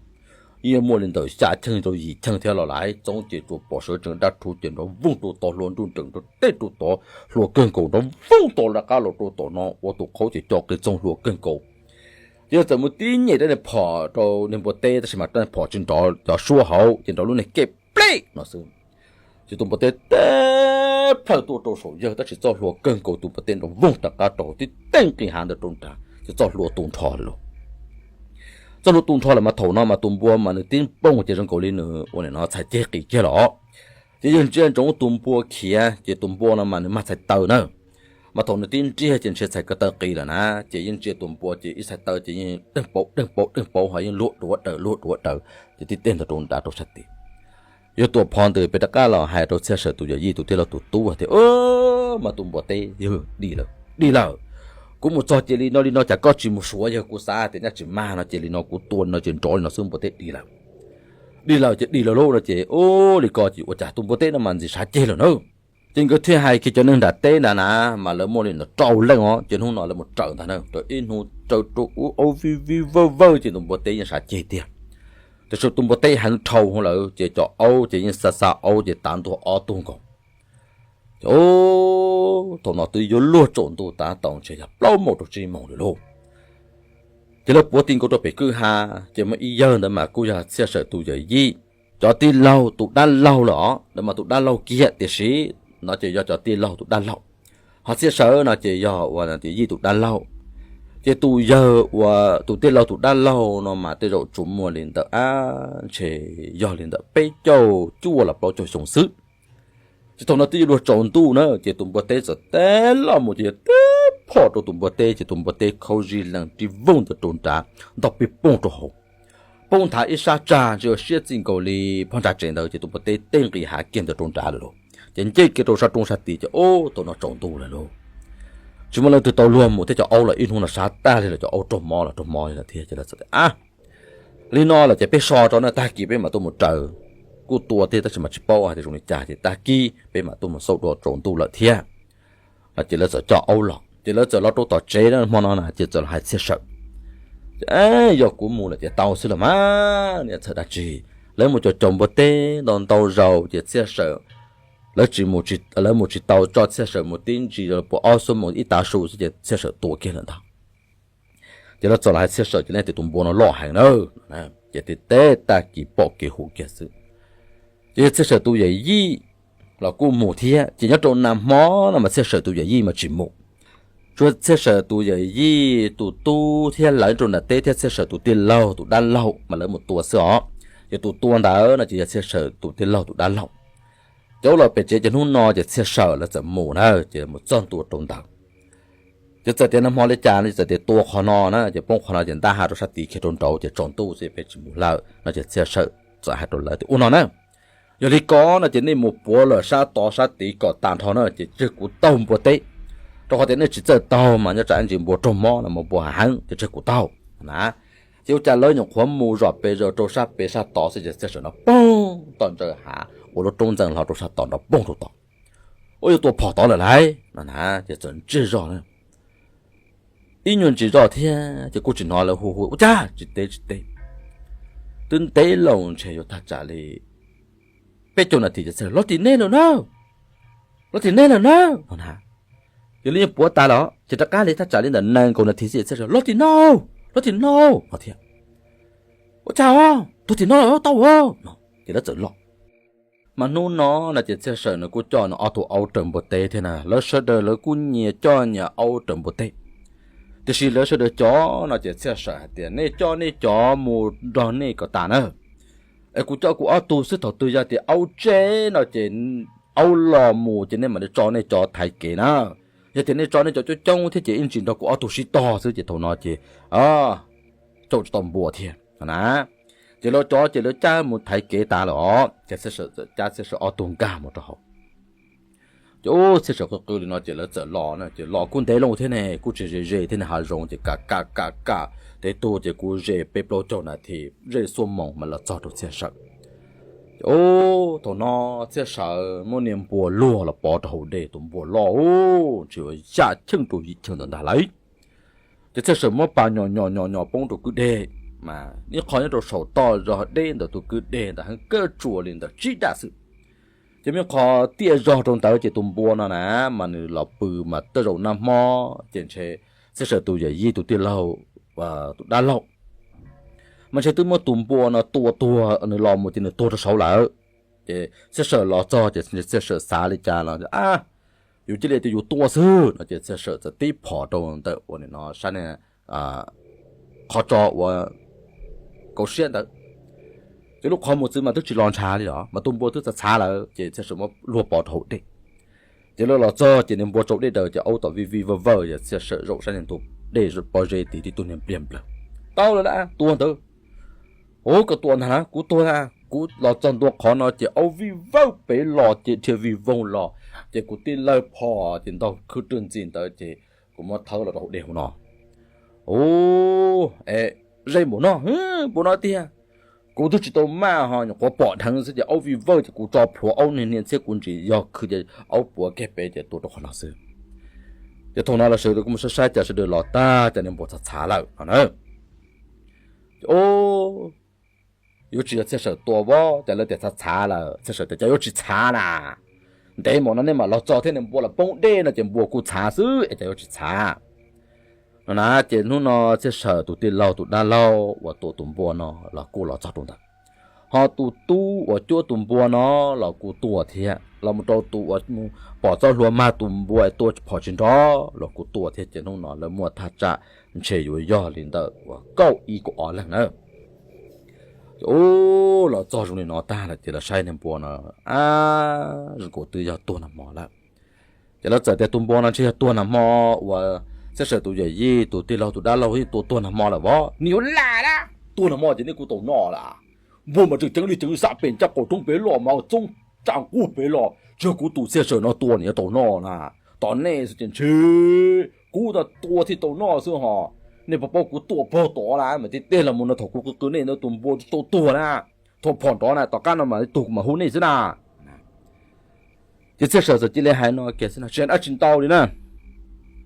Yeej muaj li ntawm xya cheej rau yim cheej thiab los lawm, txoob ces tsuas pom sawv tsees dab rhuv ces nrov voog rau tod, hlua nruj nreem rau tej rau tod, hlua kawg nkaus nrov voog tod rov qab los rau tom no ua tus qhaub ces co qis txoog hlua kawg nkaus. Ces yawg txawm mus tib nyem rab niag phom rau niag npua teb tab sis mas rab niag phom tsis nrov cov suab hauv ces nrov lub niag kej pleb no xwb. Ces tus npua teb teb plhaw tuaj rau saum yawg tab sis txoj hlua kawg nkaus tus npua teb nrov voog rov qab rau hauv tib teej nqis hav ntawd rau nrad ces txoj hlua tu nrho lawm lauj. Txoj hlua tu nrho lawm mas thaum no mas tus npua mas nws tib nplooj ces zoo nkaus li nws ua li no txhais ceg qis kiag los. Ces yawg ntsia ntsoov tus npua khiav ces tus npua no mas nws mag txhais taw na. Mas thaum nws tib nriag ces ntshe txhais ko taw qis lawm na, ces yeej ntsia tus npua ces ib txhais taw ces yeej deeg pauv deeg pauv deeg pauv ho yeej luag duav daws luag duav daws ces tib teg ntawd rau nrad rau sab tid. Yawg tuam phov ntws pem rov qab los hais rau Txhiaj Sawm tus yawm yij tus tij laug tus tub tias, Mas tus npua teb yawg dim lawm, dim lawm. Kuv mus txog ces li no li no cas koj tsis mus suav yawg, kuv xav tias nyaj tsis mag no ces li no kuv tua li no ces nrov li no xwb, npua teb dim lawm. Dim lawm ces dim lawm lauj no ces ua li ko ces ua cas tus npua teb no mas ntxim sav ceg lawm na. Ces nkawd thiaj hais kiag cov neeg nram teb ntawd na, mas lawv muaj li ntawd rau leej os, ces hnub no lawv mus raws ntag na, raws ib hnub raws rau ub aub vij vij vawj vawj ces tus npua teb yeej sav ceg tiag. Tiam sis tus npua teb heev dhau lawm ces cov aub ces yeej xa xa aub ces tav ntua ob tug nkaus. Ces thaum no twb yuav luag tsaus ntuj tav tau ntshe yog plaub moos rau tsib moos lawm lauj. Ces lawv puav ti nkaus rau pem kwj ha, ces muaj ib yawg ntawd mas kuj yog Txhiaj Sawm tus yawm yij, cov tij laug tus dab laug lawm os, ntawd mas tus dab laug kiag tiam sis no ces yog cov tij laug tus dab laug. Ho Txhiaj Sawm no ces yog uas yij tus dab laug. Ces tus yawg uas tus tij laug tus dab laug no mas tej zaum tsuas muaj li ntawm ab ntshe yog li ntawm peb caug cuaj los plaub caug xyoo xwb. Ces thaum no twb yuav luag tsaus ntuj na, ces tus npua teb txawm teb loj mus ces yawg teb phom rau tus npua teb ces tus npua teb khaub zig lees ris voog ntawd rau nrad ntog pig poog rau hauv. Poob nthav ib sab tsag ntshe ua siab txij nkaus li phab ntsa tsev ntawd ces tus npua teb tej nqis hav kiag ntawd rau nrad lawm lauj. Ces nce kiag rau sab roob sab tid ces ub thaum no tsaus ntuj lawm lauj. Tsis muaj leej twg tau luag mus thiab, cov aub los ib hnub no sab tag li lawm, cov aub raug mob los raug mob li lawm thiab ces lawv txawm tias, Ab, li no lawm ces peb so rau na, tag kis peb mam tuaj mus raws. Kuj tua thiab tab sis mas tsis paub hais tias zoo li cas ces tag kis peb mam tuaj mus xauj dua, tsaus ntuj lawm thiab. Ces lawv txawm coj aub los ces lawv txawm los rau tom tsev na, hmo no na ces txawm los hais Txhiaj Sawm, Yog kuv mus lawm ces tau xwb los mas, niam txhawj dab tsi. Lawv mus caum caum npua teb ntau ntau zaus ces Txhiaj Sawm, lawv tsis mus, lawv mus tsis tau, tso Txhiaj Sawm mus tib ntsis puas ob xuab moos ib tav su xwb ces Txhiaj Sawm tuag kiag lawm ntag. Ces lawv txawm los hais Txhiaj Sawm ces leej tias tus npua no loj heev na, ces tib teb tag kis pom kev hu kiag xwb. Ces yog Txhiaj Sawm tus yawm yij los kuj mus thiab, ces nyob rau nag hmo no mas Txhiaj Sawm tus yawm yij mas tsis mus. Tsuas Txhiaj Sawm tus yawm yij tus tub thiab lawv rau nram teb thiab Txhiaj Sawm tus tij laug tus dab laug mas lawv mus tua xwb os. Ces tus tua ntawd no ces yog Txhiaj Sawm tus tij laug tus dab laug. Ces ua los pem tsev ces hnub no ces Txhiaj Sawm lawv txawm mus na, ces mus txog ntua rau ntawd. Ces txawm tias nag hmo li cas no ces txawm tias tua qhov no na, ces poob qhov no ces ntab ha rau sab tid khiav rau nraud ces tsaus ntuj xwb peb tsis mus lawm no ces Txhiaj Sawm txawm hais rau lawv tias ua no na, yog li ko no ces nej mus puav lawm sab tod sab tid kom tas nrho na ces tseg kuv taug npua teb, rau qhov tias nej tsis txawj taug mas nyob tsam ib ntsis npua raug mob no mas npua hav heev ces tseg kuv taug na. Ces ua cas lawv nyuam qhuav mus zom pes zaws rau sab pem sab tod xwb ces Txhiaj Sawm no poob tom ntsaws hav ua lub roob ntxees hlo rau sab tod nrov poog rau tod. Ua yuav tua phom tod lawm lauj no na, ces txawm ntsiag zog na. Ib nyuag ntsis zog thiab ces kuj tsis hnov lawv hu hu ua cas tsis teb tsis teb. Twb ntev loo ntshe yuav thaj tsam li peb caug nas this ces Txhiaj Sawm los tim nej lawm na, los tim nej lawm na no na. Yog li yeej puav tas lawm ces rov qab li thaj tsam li ntawm nees nkaum nas this xwb Txhiaj Sawm los tim no, los tim no no thiab. Ua cas tuag tim no lawm tau no ces lawv txawm los. Mas hnub no no ces Txhiaj Sawm nws kuj coj nws ob tug aub raws npua teb thiab na, lawv sawv daws lawv kuj nyias coj nyias aub raws npua teb. Tiam sis lawv sawv daws cov no ces Txhiaj Sawm hais tias nej coj nej cov mus nrog nej kom tas na, es kuv coj kuv ob tug xwb, thaum twg yog tias aub tseb no ces aub los mus ces nej mam li tso nej cov thaiv kev na. Yog tias nej tso nej cov coob coob thiab ces ib ntsis nrog kuv ob tug sib tog xwb ces thaum no ces caum tsis tau npua thiab na. Ces lawv cov ces lawv cab mus thaiv kev tas lawm os, ces Txhiaj Sawm txawm cab Txhiaj Sawm ob tug nkag mus rau hauv. Ces ub Txhiaj Sawm qw qw li no ces lawv txawm los na, ces los kuj ntev loo thiab ne, kuj tsis ze ze thiab ne, hav zoov ces kam kam kam kam, tej tug ces kuj ze peb plaub caug nas this, ze xuab moos mas los txog rau Txhiaj Sawm. Ces ub thaum no Txhiaj Sawm muab niag npua luag los pov rau hauv dej, tus npua loj ub ntshe yuav xya cheej rau yim cheej ntawm ntag lauj. Ces Txhiaj Sawm muab pas nyos nyos nyos nyos poob rau kwj deg, mas ib qho nyob rau saum toj zog deb ntawm tus kwj deg ntawd heev kawg tsuas li ntawm tsib daj xwb. Ces muaj qho tiaj zog rau ntawd ces tus npua no na, mas nws los pw mas tej zaum nag hmo ces ntshe Txhiaj Sawm tus yawm yij tus tij laug, tus dab laug, mas ntshe twb muab tus npua no tua tuag, nws los mus ces nws tuag rau saud lawm. Ces Txhiaj Sawm los txog ces Txhiaj Sawm xav li cas los a, yus cia li tias yus tua xwb no ces Txhiaj Sawm txawm tib phom rau ntawm ua no sab qhov tso ua kaum siab ntawd. Ces lub qhov mus txwv mas twb tsis los ntshav li os, mas tus npua twb txhav txhav lawm ces Txhiaj Sawm muab luag pov rau hauv dej. Ces lawv los txog ces niag npua tsau dej daws ces aub tom vij vij vawj vawj, ces Txhiaj Sawm zaum sab niag ntug dej pob zeb tid tib tug niag pliag nplawg, tau lawm lauj, tua ntawd. Ub, koj tua ntag na, kuv tuag na, kuv los txog ntua qhov no ces aub vij vawj pem los ces dhia vij voog los, ces kuv tij laug phom ces ntaug khwb rwg ntxi ntawd ces kuv muab thawb los rau hauv dej hauv no. Ub, es ze npaum no, npaum no tiag. Kuv twb tsis tau maj ho nyuam qhuav pom dheev xwb ces aub vij vawj ces kuv tso plhuav aub niag niag txhiab kuv ntsis yog khwv ces aub puav kiag pem ces tua rau qhov no xwb. Ces thaum no los sawv daws kuj mus saib saib cas sawv daws los tag cas niag npua txhav txhav lawm no na. Ces ub, yuav tsis yog Txhiaj Sawm tua vov, cas lawv tias txhav txhav lawm, Txhiaj Sawm tias cas yuav tsis txhav na. Ntev mus no nej mam los txog thiab niag npua los poob dej no ces npua kuj txhav xwb es cas yuav tsis txhav no na. Ces hnub no Txhiaj Sawm tus tij laug tus dab laug uas tua tus npua no los kuj los txog rau ntawd, ho tus tub uas cuab tus npua no los kuj tuaj thiab, los mus rau tus uas mus pom txoj hlua mag tus npua es tua phom tsis nrov los kuj tuaj thiab. Ces hnub no lawv muaj thaj tsam ntshe yuav yog li ntawm uas kaum ib kaum ob leeg na. Ces ub, los txog zoo li no tag lawm ces los saib niag npua no, a, zoo nkaus twb yog tuag nag hmo lawm. Ces lawv txawm tias tus npua no ntshe yog tuag nag hmo uas Txhiaj Sawm tus yawm yij tus tij laug tus dab laug yeej tua tuag nag hmo lawm vov, nws yuav lam na. Tuag nag hmo ces nej kuj tau noj lawm. Npua mas tseem ceev li ceev xav pem ncaj qaum roob pem los mas txoob tsaj nqug pem los, tsis yog kuv tus Txhiaj Sawm no tua nws yuav tau noj na. Tom nej xwb ces ntshe kuv tua thiaj tau noj xwb ho. Nej puas paub kuv tua puag tod na, mas tej teg los mus no thaum kuv qw qw nej no tus npua tau tuag na. Thaum phom nrov na tom qab no mas ib tug mas hu nej xwb na. Ces Txhiaj Sawm txawm cia li hais no kiag xwb na, tsis hais dab tsi ntau li na.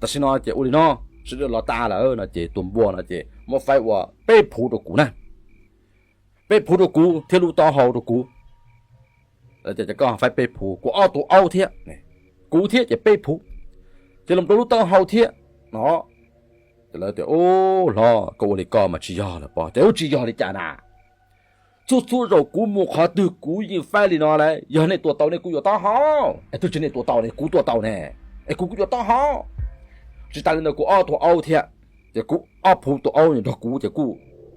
Tam sim no ces ua li no, sawv daws los tas lawm no ces tus npua no ces muab faib ua peb phuv rau kuv na. Peb phuv rau kuv thiab lub taub hau rau kuv. Ces koj faib peb phuv, kuv ob tug aub thiab, kuv thiab ces peb phuv, ces los rau lub taub hau thiab no. Ces lawv tias, Ub, hlob, koj ua li koj mas tsis yog lawm pob. Ces ub, tsis yog li cas na? Txhua txhua zaus kuv mus qhov twg kuv yeej faib li no lauj. Yog nej tua tau nej kuj yuav taub hau, es twb tsis nej tua tau ne, kuv tua tau ne, es kuv kuj yuav taub hau. Tsis tas li ntawd kuv ob tug aub thiab, ces kuv ob phuv tus aub nrog kuv ces kuj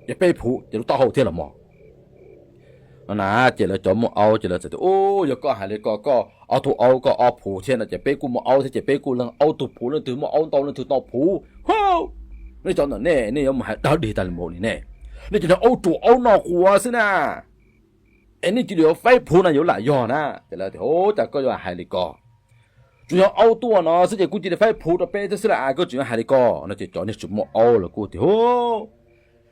yog peb phuv ces lub taub hau thiab los mog. No na, ces lawv cov muaj aub ces lawv txawm tias, Ub, yog koj hais li ko, koj ob tug aub koj ob phuv thiab no ces peb kuj muaj aub thiab ces peb kuj leej aub tug phuv, leej twg muaj aub ntau leej twg tau phuv. Nej cov ntawm nej, nej yuav mus hais dog dig tag li npaum li nej. Nej cov niag aub ruam aub no quas xwb na. Es nej cia li yuav faib phuv no yuav lam yog na. Ces lawv tias, Ub, cas koj yuav hais li ko? Tsuas yog aub tuaj no xwb ces kuv cia li faib phuv rau peb thiab xwb las, koj tseem yuav hais li ko no. Ces cov niag tsis muaj aub los kuj tias,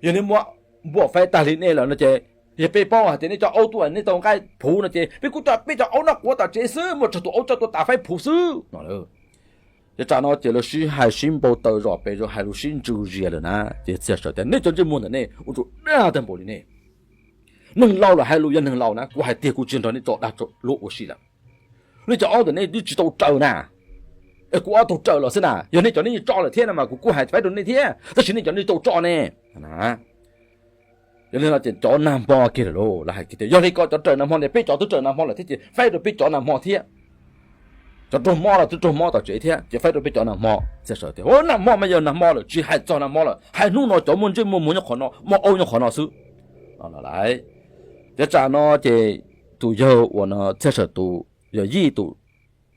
Yog nej muab npua faib tag li nej lawm no ces yog peb paub hais tias nej cov aub tuaj nej tau nqaij phuv no ces peb kuj coj peb cov aub no quas tom tsev xwb, muaj tsawg tus aub coj tuaj tas faib phuv xwb no. Ces tsam no ces lawv sib hais sib npau taws zom pes zos, hais lus sib ntsws zias lawm na. Ces Txiaj Sawm tias, Nej cov ntsej muag ntawm nej ua ntsuag dag tag npaum li nej. Neeg laus lawm hais lus yog neeg laus na, kuv hais tiag kuv tsis nrog nej tso dag luag ua si lawm. Nej cov aub ntawm nej twb tsis tau raws na, es kuv ob tug raws los xwb na. Yog nej cov nej yeej tso lawm thiab no mas kuv kuj hais faib rau nej thiab, tab sis nej cov nej tau tso ne. Yog li no ces cov nag hmo kiag lawm lauj, lawv hais kiag tias, Yog li ko cov raws nag hmo ne, peb cov twb raws nag hmo lawm thiab ces faib rau peb cov nag hmo thiab. Cov raug mob los twb raug mob tom tsev thiab ces faib rau peb cov nag hmo. Txiaj Sawm tias, Ub, nag hmo mas yog nag hmo lawm, tsis hais txog nag hmo lawm, hais hnub no cov muaj ntsej muag muag nyob qhov no, muaj aub nyob qhov no xwb. Ces tsam no ces tus yawg uas no Txiaj Sawm tus yawm yij tus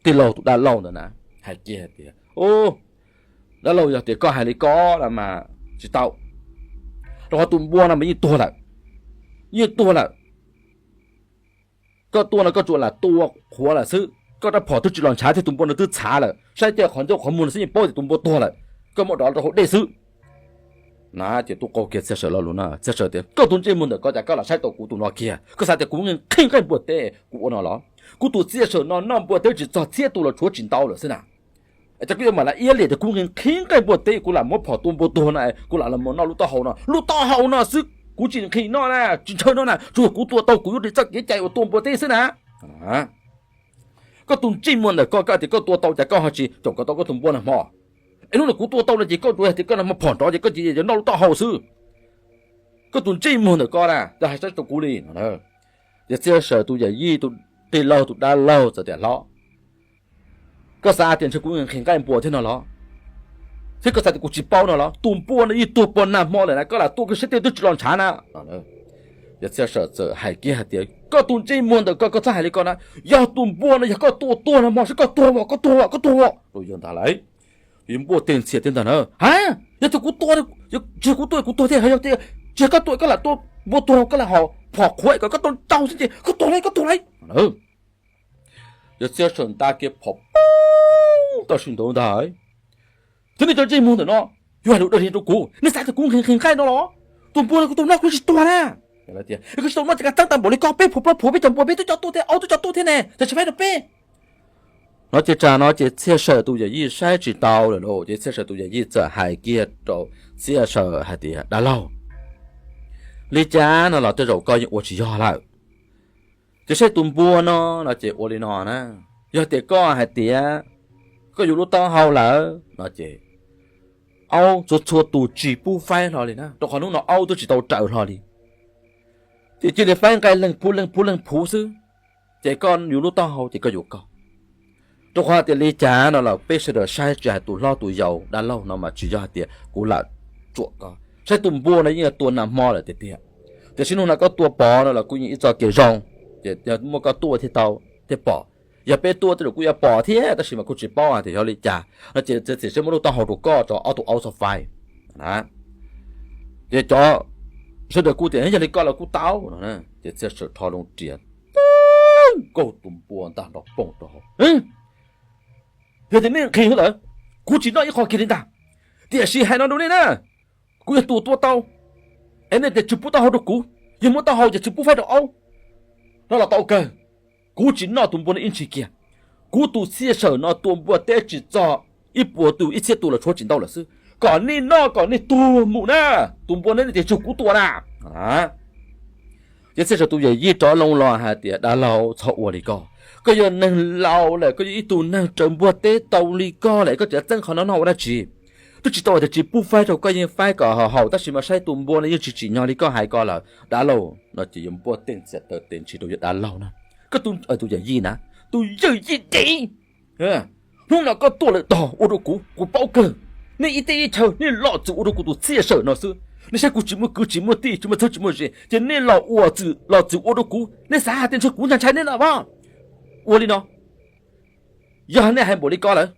tij laug tus dab laug ntawd na, hais kiag tias, Ub, dab laug, yog tias koj hais li ko no mas tsis tau, rau qhov tus npua no mas yeej tuag lawm, yeej tuag lawm. Koj tuaj no koj tsuas lam tua qhuav lawm xwb, koj rab phom twb tsis los ntshav thiab, tus npua no twb txhav lawm, saib tej qhov ncauj qhov muag no xwb yeej paub tias tus npua tuag lawm, koj muab dov rau hauv dej xwb. Na ces tuaj qaug kiag Txiaj Sawm lo lus na, Txiaj Sawm tias, Koj tus ntsej muag ntawm koj, cas koj lam saib tau kuv tus no kiag? Koj xav tias kuv nqhis nqaij npua teb kuv ua no los? Kuv tus Txiaj Sawm no noj npua teb tsis txog txhiab tus los tshuav tsis ntau lawm xwb na. Es cas koj yuav mam li iab liam tias kuv nqhis nqaij npua teb, kuv lam muab phom tua npua tuag no, kuv lam los noj lub taub hau no, lub taub hau no xwb kuv tsis nqhis noj na, tsis ntshaw noj na, tsuas yog kuv tua tau kuv yuav ris txoj kev cai uas tua npua teb xwb na. Koj tus ntsej muag ntawm koj, koj tias koj tua tau, cas koj ho tsis caum kom tau koj tus npua nag hmo? Es hnub no kuv tua tau no ces koj tsuas hais tias koj nag hmo phom nrov ces koj cia li yuav noj lub taub hau xwb. Koj tus ntsej muag ntawm koj na, cas hais saib rau kuv li no. Ces Txiaj Sawm tus yawm yij tus tij laug tus dab laug txawm tias, Hlob, koj xav tias ntshe kuv nqhis nqaij npua thiab no los? Thiab koj xav tias kuv tsis paub no los? Tus npua no yeej tuag puag nag hmo lawm na, koj lam tua kiag seb tej twb tsis los ntshav na. Ces Txiaj Sawm txawm hais kiag hais tias, Koj tus ntsej muag ntawm koj, koj txhob hais li ko na. Yog tus npua no yog koj tua tuag nag hmo seb koj tuag os, koj tuag os, koj tuag os, rau yawg ntag lauj. Yawg npuaj tej ntxhias thiab ntag na. Ha, yog tias kuv tua, tsis yog kuv tua kuv tuag thiab, yog tias tsis yog koj tua koj lam tua npua tuag, koj lam hau phom qhuav kom koj tua ntaus xwb ces koj tuag lauj, koj tuag lauj. Yawg Txiaj Sawm nta kiag phom poob tau sib ntaus ntag. Thiab nej cov ntsej muag ntawm no yuav hais lus dag li rau kuv, nej xav tias kuv nqhis nqhis nqaij no los? Tus npua no kuv tau noj kuv tsis tuag na. Koj tsis tau noj ces kav txeeb tag npaum li koj, peb phuv plaub phuv, peb cov npua peb twb coj tuaj thiab, aub twb coj tuaj thiab ne, cas tsis faib rau peb? No ces tsam no ces Txiaj Sawm tus yawm yij saib tsis tau lawm lauj, ces Txiaj Sawm tus yawm yij txawm hais kiag rau Txiaj Sawm hais tias, Dab laug, li cas no los tej zaum koj yeej ua tsis yog lawm. Ces saib tus npua no, no ces ua li no na, yog tias koj hais tias koj yuav lub taub hau lawm no ces aub txhua txhua tus tsis pub faib hlo li na, rau qhov hnub no aub twb tsis tau raws hlo li. Ces cia li faib nqaij leej phuv leej phuv leej phuv xwb. Ces koj yuav lub taub hau ces koj yuav koj. Rau qhov hais tias li cas no los peb sawv daws saib tsis hais tus hlob tus yau dab laug no mas tsis yog hais tias kuv lam tsuam koj. Saib tus npua no yeej tua nag hmo lawm tiag tiag. Tiam sis hnub no koj tua pov no los kuj yeej ib txoj kev zoo, ces yog muaj koj tuaj thiaj tau, thiaj pom. Yog peb tuaj tej zaum kuj yuav pom thiab, tab sis mas kuj tsis paub hais tias yog li cas no ces txiav txim seb muab lub taub hau rau koj tso, ob tug aub txhob faib. Ces cov sawv daws kuj tias yog li koj los kuj tau no. Ces Txiaj Sawm rho loo riam, kaug tus npua ntag nrov poog rau hauv. Yog tias nej nqhis ntawd, kuv tsis noj ib qho kiag li ntag. Tiam sis hais no rau nej na, kuv yog tus tua tau, es nej tias tsis pub taub hau rau kuv, yog muab taub hau ces tsis pub faib rau aub, no los tau kawg. Kuv tsis noj tus npua no ib ntsis kiag. Kuv tus Txiaj Sawm no tua npua teb tsis txog ib puas tus ib txhiab tus los tshuav tsis ntau lawm xwb. Kom nej noj kom nej tuag mus na, tus npua no nej tias tsis yog kuv tua na. Ces Txiaj Sawm tus yawm yij rov loo los hais tias, Dab laug, txhob ua li ko. Koj yog neeg laus lawm, koj yog ib tug neeg raws npua teb tau li koj lawm, koj tseem txeeb qhov no noj ua dab tsi? Twb tsis tau hais tias tsis pub faib rau koj, yeej faib kom haum haum, tab sis mas saib tus npua no yeej tsis tsim nyog li koj hais ko lawm. Dab laug no ces yuav npuaj tej ntxhias taw tes ntshis rau yawg dab laug na. Koj tus, tus yawm yij na, tus yawm yij dev, hnub no koj tuaj lawm tog ua rau kuv, kuv paub kawg. Nej ib teb ib chaw nej los txwm ua rau kuv tus Txhiaj Sawm no xwb. Nej saib kuv tsis muaj kwv tsis muaj tij, tsis muaj txheeb tsis muaj ze, ces nej los ua txwm los txwm ua rau kuv, nej xav hais tias ntshe kuv ntshai ntshai nej lawm as? Ua li no, yog nej hais npaum li ko lawm,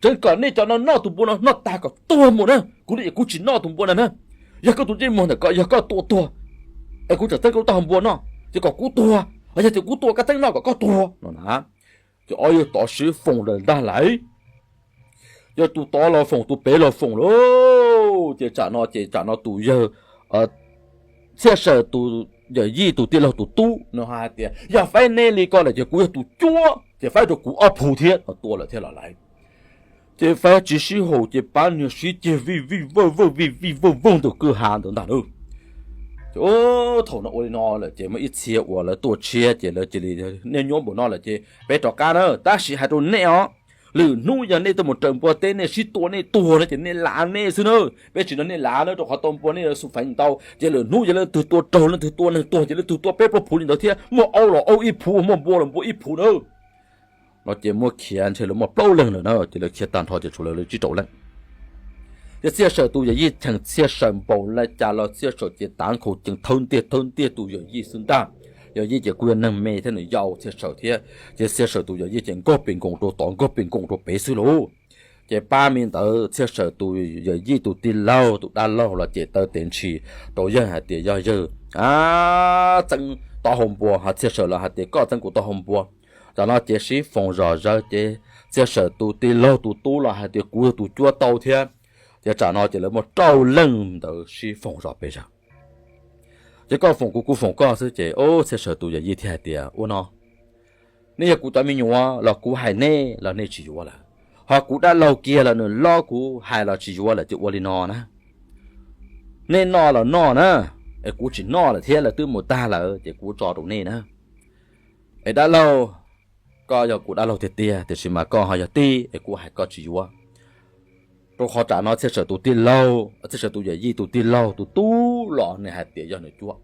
tseev kom nej cov no noj tus npua no noj tag kom tuag mus na, kuv ne kuv tsis noj tus npua no na. Yog koj tus ntsej muag ntawm ko yog koj tua tuag, es kuv tseem txeeb koj lub taub hau npua noj ces kom kuv tuag, yog tias kuv tua koj txeeb noj kom koj tuag no na. Ces ob yawg tod sib foom lawm ntag lauj. Yog tus tod los foom, tus pem los foom lauj. Ces tsam no ces tsam no tus yawg Txhiaj Sawm tus yawm yij tus tij laug tus tub no hais tias yog faib nej li ko lawm ces kuv yog tus cuab, ces faib rau kuv ob phu thiab no tua lawm thiab los lawm. Ces faib tsis sib haum ces pab niag sib ceg vij vij vawj vawj vij vij vawj vawj ntawm kwj ha ntawd ntag lauj. Ces thaum no ua li no lawm ces muaj ib txhia uas lawv tuaj tshiab ces lawv cia li, nej nyuab npaum no lawm ces peb rov qab na, tab sis hais rau nej os, lwm hnub yog nej tuaj mus raws npua teb nej sib tua nej tuag no ces nej lav nej xwb na. Peb tsis nrog nej lav na, rau qhov tau npua nej xu feem ntau ces lwm hnub yog leej twg tua raug, leej twg tua neeg tuag ces leej twg tua peb plaub phu li ntawd thiab, muaj aub los aub ib phu, muaj npua los npua ib phu na. No ces muab khiav ntshe lawv muaj plaub leeg lawm na, ces lawv khiav tag nrho ces tshuav lawv tsib rau leej. Ces Txhiaj Sawm tus yawm yij cheem Txhiaj Sawm npaum li cas los Txhiaj Sawm ces tav nkhaus cees thawb ntiag thawb ntiag tus yawm yij xwb ntag. Yawm yij ces kuj yog neeg me thiab nws yau Txhiaj Sawm thiab, ces Txhiaj Sawm tus yawm yij ces nkag pes nkoos rau tod nkag pes nkoos rau pem xwb lauj. Ces pab me ntawd Txhiaj Sawm tus yawm yij tus tij laug tus dab laug los ces taw tes ntshis rau yawg hais tias yog yawg txeeb taub hau npua, ho Txhiaj Sawm los hais tias koj txeeb kuv taub hau npua. Tsam no ces sib foom zom zaws ces Txhiaj Sawm tus tij laug tus tub los hais tias kuv yog tus cuab tau thiab. Ces tsam no ces lawv muaj rau leej ntawd sib foom zom pes zaws. Ces koj foom kuv kuv foom koj xwb ces Txhiaj Sawm tus yawm yij thiaj hais tias ua no, nej yog kuv cov me nyuam los kuv hais nej los nej tsis yuav lawm, ho kuv dab laug kiag los nws lob kuv hais los tsis yuav lawm ces ua li no na, nej noj los noj na, es kuv tsis noj lawm thiab lawv twb mus tag lawm ces kuv tso rau nej na. Es dab laug, koj yog kuv dab laug tiag tiag tiam sis mas koj ho yog tij es kuv hais koj tsis yuav. Rau qhov tsam no Txhiaj Sawm tus tij laug, Txhiaj Sawm tus yawm yij tus tij laug tus tub los nws hais tias yog nws cuab.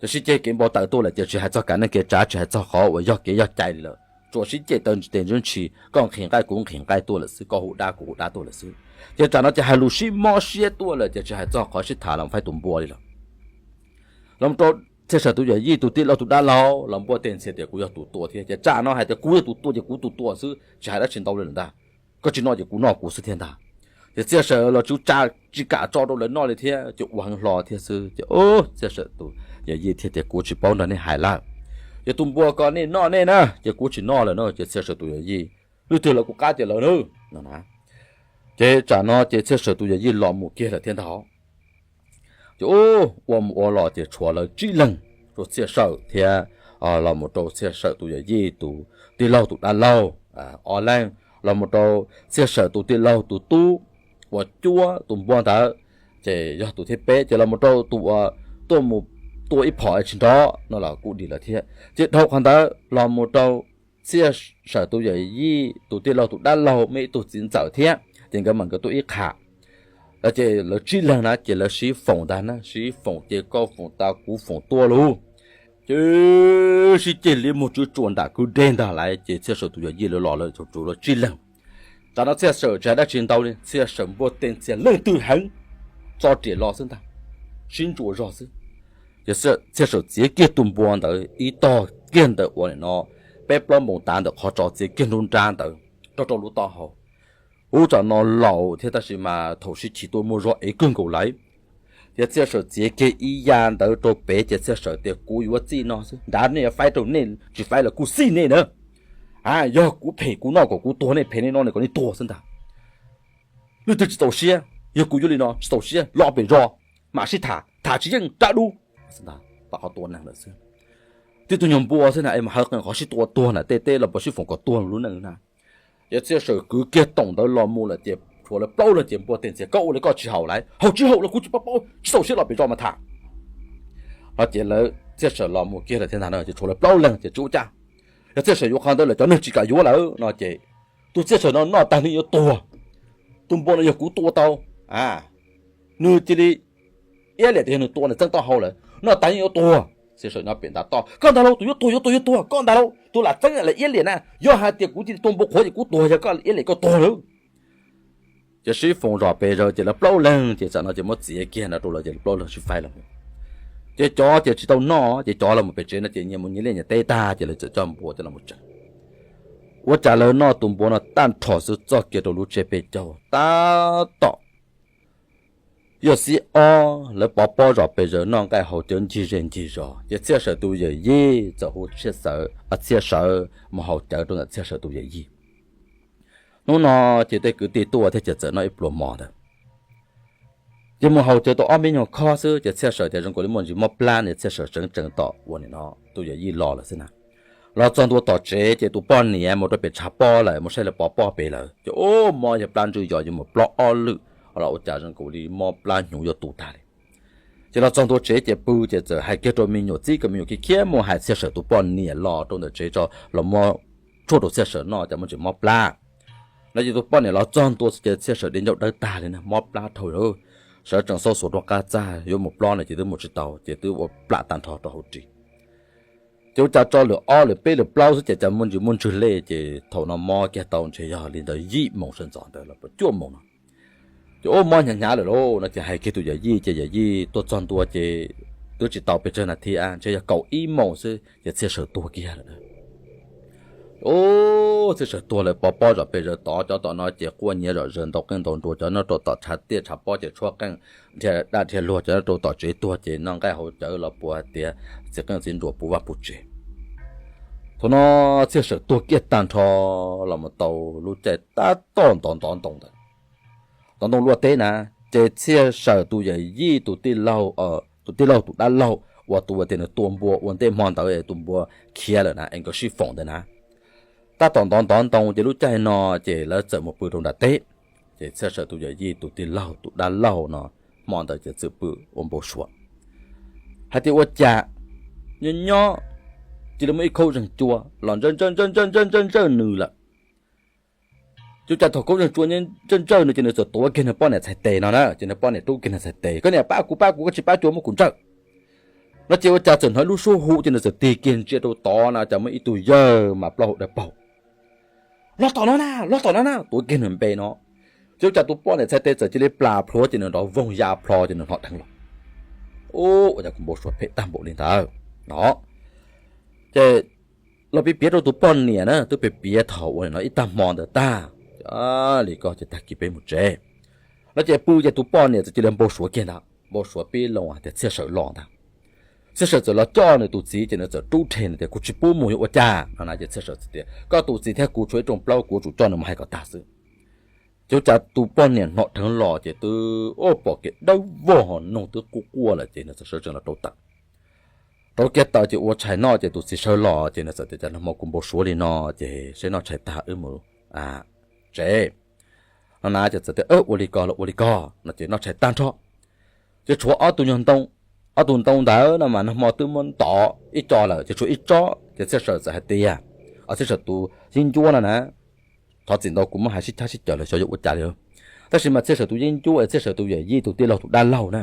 Ces sib ceg kev npau taws tuaj lawm ces tsis hais txog kev neej kev tsav, tsis hais txog qhov uas yog kev yog cai li lawm, tsuas sib ceg taw tes ntsis ntshis, koj nqhis nqaij kuv nqhis nqaij tuaj lawm xwb, koj hu dab kuv hu dab tuaj lawm xwb. Ces tsam no ces hais lus sib mob siab tuaj lawm ces tsis hais txog qhov sib tham los faib tus npua li lawm. Los rau Txhiaj Sawm tus yawm yij tus tij laug tus dab laug los npuaj tes ntxhias tias kuv yog tus tua thiab, ces tsam no hais tias kuv yog tus tua ces kuv tus tua xwb, tsis hais dab tsi ntau li lawm ntag. Koj tsis noj ces kuv noj kuv xwb thiab ntag. Ces Txhiaj Sawm los tsis kam tso rau lawv noj li thiab, ces ua heev hlo thiab xwb. Ces Txhiaj Sawm tus yawm yij thiaj tias kuv tsis paub nrog nej hais lawm, ces tus npua ko nej noj nej na, ces kuv tsis noj lawm no. Ces Txhiaj Sawm tus yawm yij, leej twg lawv kuv qab ces lawv na. Ces tsam no ces Txhiaj Sawm tus yawm yij los mus kiag lawm thiab ntag. Ces ua mus ua los ces tshuav lawv tsib leeg, rau Txhiaj Sawm thiab los mus rau Txhiaj Sawm tus yawm yij tus tij laug tus dab laug ob leeg, los mus rau Txhiaj Sawm tus tij laug tus tub uas cuab tus npua ntawd, ces yog tus thib peb. Ces los mus rau tus uas tuaj mus tua ib phom tsis nrov no los kuj dim lawm thiab. Ces dhau qhov ntawd los mus rau Txhiaj Sawm tus yawm yij tus tij laug tus dab laug muaj ib tug txiv ntxawm thiab, ces nkawd mam nkawd tuaj ib qham. Ces lawv tsib leeg na ces lawv sib foom ntag na, sib foom ces koj foom tas kuv foom tuaj lauj. Ces sib ceg li muag tswv tsuas nram kwj deg ntag lauj. Ces Txhiaj Sawm tus yawm yij lawv los lawv tsuas lawv tsib leeg. Tsam no Txhiaj Sawm tsis hais dab tsi ntau li, Txhiaj Sawm npuaj tes ntxhias leej twg heev tso riam los xwb ntag, sib ntsuas zog xwb. Ces Txhiaj Sawm txiav kiag tus npua ntawd ib tog kiag ntawm uas nim no peb plaub npoos tav ntawm qhov tso, txiav kiag nruab nrab ntawd rau rau lub taub hau. Ub, tsam no laus thiab tab sis mas thaum sib chim tuaj muaj zog ev kawg nkaus lawm. Ces Txhiaj Sawm txiav kiag ib ya ntawd rau pem ces Txhiaj Sawm tias kuv yuav txij no xwb, nrad nej faib rau nej, tsis faib los kuj xij nej na. A, yog kuv phem kuv noj kom kuv tuag, nej phem nej noj kom nej tuag xwb ntag. Leej twg tsis txaus siab, yog kuv yuav li no tsis txaus siab los pem zos mam sib tham, tham tsis yeej rab dub. Tom qhov tua neeg lawm xwb, tib tug nyuag npua xwb na es mas hawv qees qhov sib tua tuag na, tej teb los puas sib foom kom tuag lub neej na. Ces Txhiaj Sawm kwv kiag toom ntawd los mus lawm ces tshuav lawv plaub leeg ces npuaj tes ntxhias, koj ua li koj tsis haum lauj, haum tsis haum los kuv tsis paub paub, tsis txaus siab los pem zos mas tham. No ces lawv Txhiaj Sawm los mus kiag lawm thiab ntag na, ces tshuav lawv plaub leeg ces tsis ua cas. Yog Txhiaj Sawm yuav qhov ntawd lawm cov neeg tsis kam yuav lawm no ces tus Txhiaj Sawm no noj tag nws yuav tuag, tus npua no yog kuv tua tau, a, nws cia li iab liam tias yog nws tua nws txeeb taub hau lawm, noj tag yeej yuav tuag. Txhiaj Sawm nyob pem ntav toj, koj ntag lauj, tus yuav tuag yuav tuag yuav tuag, koj ntag lauj, tus lam txeeb lam iab liam na, yog hais tias kuv cia li tua npua qhuav ces kuv tuag, yog koj iab liam koj tuag lauj. Ces sib foom zom pes zaws ces lawv plaub leeg ces tam no ces muab txiav kiag no rau lawv ces lawv plaub leeg sib faib los. Ces cov ces tsis tau noj ces cov los mus pem tsev no ces nyias mus nyias liaj nyias teb tag ces lawv txawm coj npua coj los tsev. Ua cas lawv noj tus npua no tag nrho xwb txog kiag rau lub tsiab peb caug tab tom yuav xiab ob, lawv pov pob zom pes zaws noj nqaij haus cawv ncig zej ncig zos ces Txhiaj Sawm tus yawm yij txawm hu Txhiaj Sawm, Txhiaj Sawm mus haus cawv rau ntawm Txhiaj Sawm tus yawm yij. Hnub no ces tej kwv tij tuaj thiab ces txawm noj ib pluas mov ntawd. Ces mus haus cawv tau ob me nyuag khob xwb ces Txhiaj Sawm tias zoo nkaus li muaj ntsis mob plab no, Txhiaj Sawm tseev tseev tom ua nim no tus yawm yij los lawm xwb na. Los txog ntua tom tsev ces tus poj niam mus rau pem tshav pob lawm, mus saib lawv pov pob pem lawm ces ua mob yog plab ntswj yos yuav mus plob ob lwm, los ua cas zoo nkaus li mob plab hnyuv yuav tu tag li. Ces los txog ntua tsev ces pw ces txawm hais kiag rau me nyuam, txib kom me nyuam khiav khiav mus hais Txhiaj Sawm tus poj niam los rau ntawm tsev tso, los muab tshuaj rau Txhiaj Sawm noj ces muaj ntsis mob plab no. Ces tus poj niam los txog ntua ces Txhiaj Sawm di ncauj dawb tag li na, mob plab dhau lawm. Sawv tsees xauj xuas rau qab txaj yuav mus plob no ces twb mus tsis tau ces twb ua plam tag nrho rau hauv ris. Ces ua cas tso lwm ob lwm peb lwm plaub xwb ces cas muaj ntsis muaj ntswg lej ces thaum no mob kiag tau ntshe yog li ntawd yim moos sawv ntxov ntawd los puas cuaj moos no. Ces ua mob hnyav hnyav lawm lauj no ces hais kiag tus yawm yij ces yawm yij tuaj txog ntua ces twb tsis tau pes tsawg nas this, ntshe yog kaum ib moos xwb ces Txhiaj Sawm tuag kiag lawm. Ua Txhiaj Sawm tuag lawm pov pob zom pes zaws tod, cov tom no ces quaj nyiav zom zaws ntaus qeej ntaus nruas, cov nyob rau tom tshav tiaj tshav pob ces tshuab qeej dhia daj dhia luag, cov nyob rau tom tsev tuag ces noj nqaij haus cawv los puas hais tias txiv qeej txiv nruas puv vaj puv tsev. Thaum no Txhiaj Sawm tuag kiag tag nrho los mus tau lub caij tab tom ntov ntov ntoo ntawd, ntov ntoo luaj teb na, ces Txhiaj Sawm tus yawm yij tus tij laug, tus tij laug tus dab laug uas tus uas tias nws tua npua ua ntej hmo ntawd tus npua khiav lawm na es nkawd sib foom ntawd na, tab tom ntov ntov ntoo ces lub caij no ces lawv txawm mus pw rau nram teb. Ces Txhiaj Sawm tus yawm yij tus tij laug tus dab laug no hmo ntawd ces txawm pw ua npau suav hais tias ua cas nyob nyob cia li muaj ib khaub zeeg cua los ntsawj ntsawj ntsawj ntsawj ntsawj ntsawj nws lawm. Ces ua cas thaum khaub zeeg cua ntsawj ntsawj nws ces nws txawm tuav kiag nws poj niam txhais tes no na, ces nws poj niam rub kiag nws txhais tes, koj niam pab kuv pab kuv, koj tsis pab cua muab kuv ntsawj no. Ces ua cas txawm hnov ib lub suab hu ces nws txawm tig kiag ntsia rau tod no cas muaj ib tug yawg mas plaub hau dawb paug los tom no na, los tom no na, tuav kiag nws npe no. Ces ua cas tus poj niam txhais tes txawm cia li plam plhuav ces nws nrov voog ya plho ces nws hnov dheev los. Ua cas kuv npau suav phem tag npaum li ntawd no. Ces los piav piav rau tus poj niam na, twb piav piav thaum ua no ib tag hmo ntawd tag, li ko ces tag kis peb mus tsev no. Ces pw ces tus poj niam txawm cia li npau suav kiag ntawd, npau suav pib loo hais tias Txhiaj Sawm los ntag. Txhiaj Sawm txawm los coj nws tus txiv ces nws txawm rub rhe nws tias kuv tsis pub mus yuav ua cas no na. Ces Txhiaj Sawm txawm tias koj tus txiv thiab kuv tshuav ib rooj plaub, kuv yuav tsum coj nws mus hais kom tag xwb. Ces ua cas tus poj niam hnov dheev los ces twb ua pom kev dawb vog ho noog twb quaj quaj lawm ces nws txawm sawv tsees los rauv taws. Rauv kiag taws ces ua tshais noj ces tus txiv sawv los ces nws txawm tias cas nag hmo kuv npau suav li no, ces seb noj tshais tag wb mus tsev no na. Ces txawm tias ua li ko los ua li ko no ces noj tshais tag nrho. Ces tshuav ob tug nyuag ntoo, ob tug ntoo ntawd no mas nag hmo twb muab ntov ib co lawm ces tshuav ib tsob ces Txhiaj Sawm txawm hais tias, Txhiaj Sawm tus yeeb ncuab no na, thov txim ntau kuv muab hais sib cab sib caws los xyov yuav ua cas li. Tab sis mas Txhiaj Sawm tus yeeb ncuab es Txhiaj Sawm tus yawm yij tus tij laug tus dab laug na,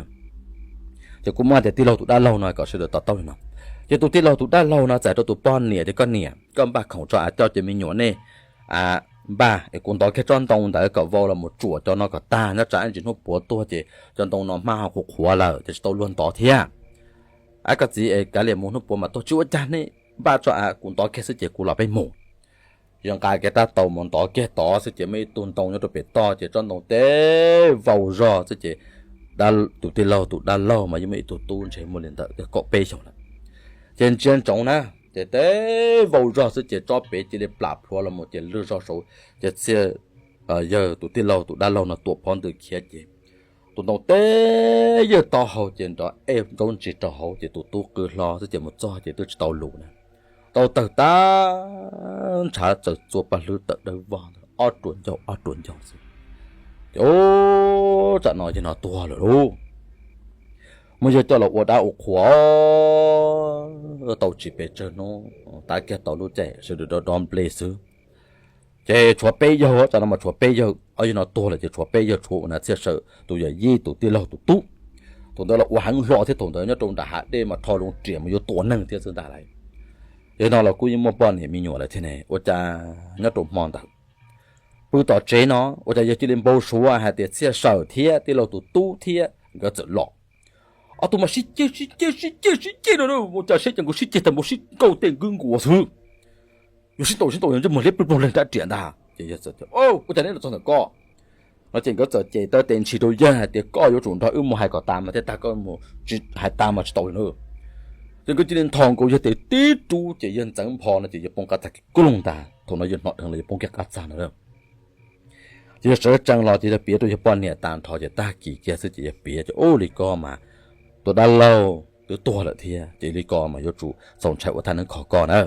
ces kuv muab hais tias tij laug tus dab laug no kom sawv daws to taub li no. Ces tus tij laug tus dab laug no txawm hais rau tus poj niam tias koj niam, koj npaj khoom tso av coj cov me nyuam nej npaj es kuv ntov kiag tsob ntoo ntawd kom vau los mus tsuam cov no kom tag, nyob tsam ib ntsis hnub puav tuag ces cov ntoo no hmab ho qhuav qhuav lawm ces tsis tau luag ntov thiab. Av koj txiv es kav liam mus, hnub puav mas tuag tsis ua cas, nej npaj tso av kuv ntov kiag xwb ces kuv los peb mus. Yog nqa kiag tab tau mus ntov kiag tod xwb ces muaj ib tug ntoo nyob rau pem toj ces tsob ntoo teb vau zog xwb ces tus tij laug tus dab laug mas yeej muaj ib tug tub ntshe muaj li ntawm kaum peb xyoos lawm. Ces ntsia ntsoov na, ces teb vau zog xwb ces tsob pem cia li plam plhuav los mus ces lwg zog saud, ces Txhiaj, yawg tus tij laug tus dab laug no tuam phov ntws khiav ces tus ntoo teb yawg taub hau ces nrov ej ntaub ntsis rau hauv ces tus tub qw hlo xwb ces mus txog ces twb tsis tau lus na. Tau tawg tag ntshav txawm txua paj hlwb tawm dawb vog ntawd ob ruam ncauj ob ruam ncauj xwb. Ces ub, tsam no yawg no tuag lawm lauj. Muab yawg coj los ua dab ua qhua tau tsis pes tsawg hnub, tab kiag tau lub caij sawv daws dob dob nplej xwb. Ces tshuav peb yawg, tsam no mas tshuav peb yawg, ob yawg no tuag lawm ces tshuav peb yawg, tshuav ua na Txhiaj Sawm tus yawm yij tus tij laug tus tub. Thaum ntawd los ua heev hlo thiab, thaum ntawd nyob rau nram hav dej mas rho loo riam mas yuav tua neeg thiab xwb ntag lauj. Yawg no los kuj yeej muaj poj niam me nyuam lawm thiab ne, ua cas nyob rau hmo ntawd pw tom tsev no, ua cas yawg cia li npau suav hais tias Txhiaj Sawm thiab tij laug tus tub thiab nkawd txawm los. Ob tug mas sib ceg sib ceg sib ceg sib ceg no, ua cas seb ces nkawd sib ceg tag npaum sib nkaug tej nkaus nkuas xwb. Yog sib ntaus sib ntaus yog ntsej muag liab ploog ploog leeg rab riam ntag. Ces yawg txawm tias, Ua cas neb los txog ntawm ko? No ces nkawd txawm cem taw tes ntshis rau yawg hais tias, Koj yuav tsum nrog wb mus hais kom tas mas thiaj tag, koj mus tsis hais tas mas tsis tau li na. Ces nkawd cia li nthos nkaus yawg tes tib rub ces yawg ntxeev npho no ces yawg poob qab txag kiag kub loog ntag. Thaum no yawg hnov dheev los yawg poob kiag qab txag no. Ces yawg sawv tsees los ces yawg piav rau yawg poj niam tag nrho ces tag kis kiag xwb ces yawg piav ces, Ub, li ko mas tus dab laug twb tuag lawm thiab, ces li ko mas yuav tsum txaus ntshai ua thaj neeb kho koj na.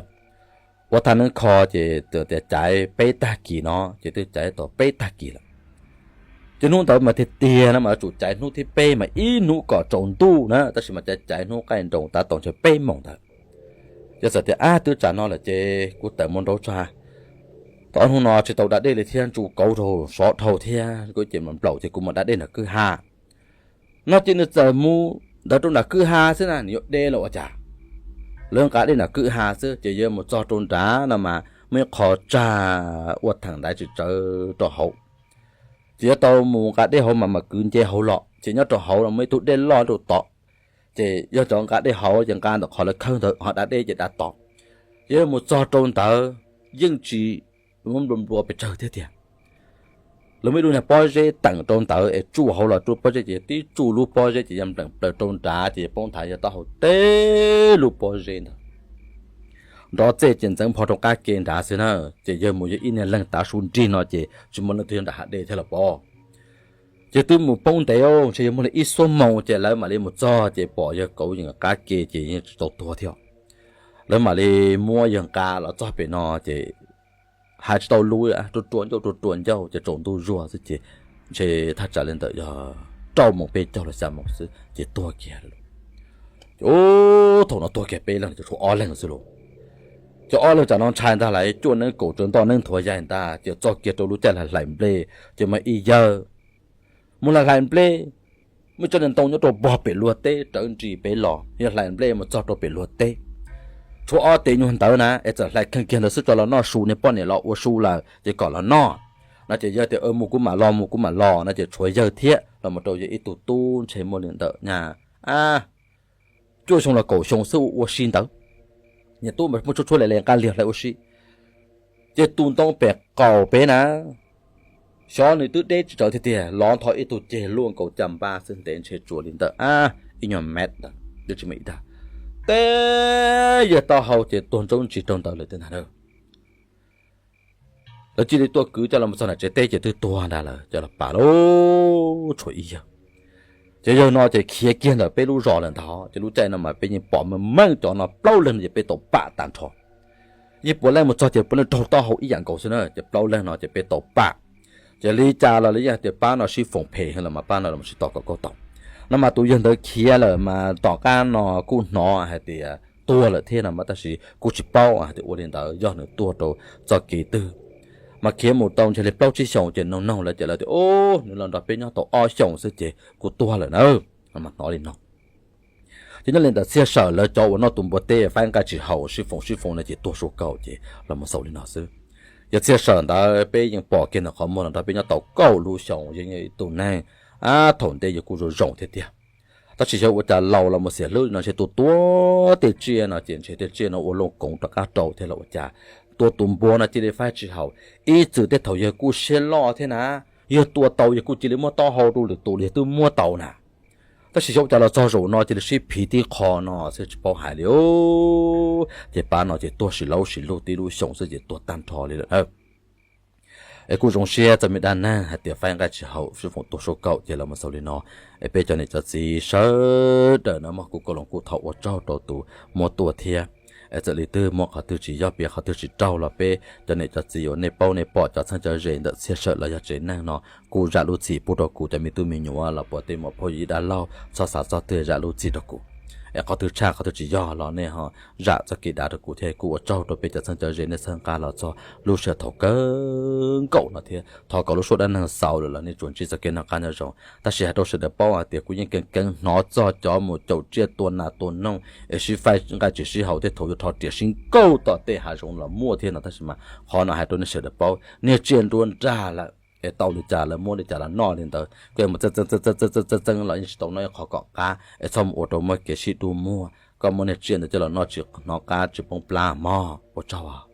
Ua thaj neeb kho ces tias caiv peb tag kis no ces twb caiv tau peb tag kis lawm. Ces hnub ntawd mas tiag tiag no mas yuav tsum caiv hnub thib peb mas ib hnub kom tsaus ntuj na, tab sis mas caiv caiv hnub qaij nroos tav tau ntshe peb moos ntawd. Ces txawm tias, Ab, twb tsam no lawm ces kuv tawm mus nraud tso. Tau ob hnub no tsis tau da dej li thiab, ntsu kauv rau sov dhau thiab, kuv ces nplaum ces kuv mus da dej nram kwj ha. No ces nws txawm mus ntawd rau nram kwj ha xwb na, nws yuav de los ua cas, lawv nqa dej nram kwj ha xwb ces yawg mus txog rau nrad no mas muaj ib qho tsag ua theem ntaiv tsis tsawv rau hauv. Ces yuav tau mus nqa dej hauv mas mam kwv nce hauv los, ces nyob rau hauv no muaj ib tug dej loj rau tod. Ces yog cov nqa dej hauv ces nqa ntawm qhov lawv khawb ntawd, ho da dej ces da tod. Ces yawg mus txog rau ntawd yeej tsis muab nplua nplua pes tsawg thiab tiag. Lawv muaj ib lub niag pob zeb teem rau ntawd es tsuj hauv los tsuj pob zeb ces yawg tib tsuj lub pob zeb ces yawg npleem plaws rau nrad ces yawg poob nthav yawg taub hau teb lub pob zeb ntawd. Nrov txej ces ntxeev npho rau qab ke nrad xwb na. Ces yawg mus yawg ib niag leeg tav su nrig no ces tsis muaj leej twg nyob nram hav dej thiab los pov. Ces twb mus poob ntev ntshe yawg muaj li ib xuab moos ces lawv mam li mus txog ces pom yawg kauv yeem qab ke ces yeej tsis tau tuag thiab. Lawv mam li muab yawg nqa los txog pem no ces hais tsis tau lus, rua rua ncauj rua rua ncauj ces tsaus ntuj zuag xwb ces ntshe thaj tsam li ntawm yog rau moos peb caug los xya moos xwb ces tuag kiag lawm. Ces thaum no tuag kiag peb leeg ces tshuav ob leeg xwb lauj. Ces ob leeg tsam no ntshai ntag lauj, cuaj neeb kaum tsawv ntoj neeb nthuav yaig ntag ces txog kiag rau lub caij hlais nplej ces mas ib yawg mus hlais hlais nplej, muaj ib tsob niag ntoo nyob rau pog pem luag teb rawv nris pem los, yawg hlais nplej mus txog rau pem luag teb. Tshuav ob tes nyuag ntawd na es txawm hlais kheej kiag ntawd xwb tso los noj su, niag poj niam los ua su lawm ces kom los noj. No ces yawg tias, Mus kuv mam los, mus kuv mam los. No ces tshuav yawg thiab los mus rau yawg ib tug tub ntshe muaj li ntawm nyaj cuaj xyoo los kaum xyoo xwb ua ua si ntawd, niag tub mas muaj tshuab tshuab le le nqaj liag hlais ua si. Ces tus ntoo pem qaum pem na, xyov nws twb deb tsis tsawv tiag tiag, lov ntho ib tug ceg luaj nkaus cas npab xwb, ntev ntshe tsuas li ntawm ib nyuag mev ntawd twb tsis muaj ib dag, teb yawg taub hau ces tuag ntsoov ntsis rau ntawd lawm tiag ntag na. Lawv cia li tuaj kwv coj los mus txog nram tsev teb ces twb tuag ntag lawm, coj los pam lauj, tshuav ib yawg. Ces yawg no ces khiav kiag ntawm peb lub zos lawm ntag, ces lub caij no mas peb yeej pom meej meej cov no plaub leeg no ces peb tau pam tag nrho. Yeej puav leej mus txog ces puav leej raug taub hau ib yam nkaus xwb na, ces plaub leeg no ces peb tau pam. Ces li cas los lawv yeej hais tias pab no sib foom phem heev los mas pab no los sib tos kom kauj tau. No mas tus yawg ntawd khiav lawm mas tom qab no kuj hnov hais tias tuag lawm thiab no mas tab sis kuj tsis paub hais tias ua li ntawd yog nws tuag rau txoj kev twg. Mas khiav mus tau ntshe li plaub tsib xyoos ces noog noog lawv ces lawv tias, Ub, nws los nrog peb nyob tau ob xyoos xwb ces kuj tuag lawm na. No mas hnov li no. Ces nyob li ntawm Txhiaj Sawm lawv cov uas noj tus npua teb faib nqaij tsis haum sib foom sib foom no ces tuag su kaum ces los mus xaus li no xwb. Yog Txhiaj Sawm ntawd peb yeej pom kiag ntawm qhov muag los nrog peb nyob tau kaum lub xyoo, yeej yog ib tug neeg thaum ntej yawg kuj zoo zoo thiab tiag. Tab sis xyov ua cas laus los mus xiam hlwb li no ntshe tua tua tej tsiaj no ces ntshe tej tsiaj no ua looj koov rov qab rau thiab los ua cas tua tus npua no cia li faib tsis haum. Ib txwm tej thaum yawg kuj siab loj thiab na, yawg tua tau yawg kuj cia li muab taub hau rau lwm tus los yawg twb muab tau na. Tab sis xyov ua cas los txog zaum no cia li sib phiv tib qho no xwb tsis paub hais li. Ces pab no ces tuag sim laub sim lug tib lub xyoo xwb ces tuag tag nrho li lawm na. Es kuj zoo siab txog me dab neeg hais tias faib nqaij tsis haum sib foom tuag su kaum ces los mus xaus li no. Es peb cov niam cov txiv sawv daws no mas kuv Kauj Loos kuj thov ua tsaug rau tus muab tuaj thiab. Es txawm li twg muaj qhov twg tsis yog piav qhov twg tsis raug los peb cov niam cov txiv uas nej paub nej pom cov txheeb cov ze ntawm Txhiaj Sawm los yog tsev neeg no kuj zam lub txim pub rau kuv cov me tub me nyuam los puas tej muam phauj yawm yij dab laug txhob xav txog twg zam lub txim rau kuv. es qhov twg tshaj qhov twg tsis yog los nej ho zam txoj kev dav rau kuv thiab. Kuj ua tsaug rau peb cov txheeb cov ze nej txhawb nqa los txog lub sij hawm thaum kawg nkaus no thiab. Thov kom lub suab dab neeg xaus lawm los nej tsuas ntsib txoj kev noj qab nyob zoo. Tab sis hais rau sawv daws paub hais tias kuv yeej keev keev hnov txog cov mus caum tsiaj tua nas tua noog es sib faib nqaij tsis sib haum thiab thaum yuav rho riam sib nkaug tom tej hav zoov los muaj thiab no, tab sis mas qhov no hais rau nej sawv daws paub, niag tsiaj nruab nrag lawm es tau li cas lawv muab li cas los noj li ntawd, koj mus txeeb txeeb txeeb txeeb los yeej tsis tau noj ib qho kom qab es txhob mus ua rau muaj kev sib dub muag, koj muab niag tsiaj ntawd coj los noj tsis hnov qab tsis poob plab mog. Ua tsaug.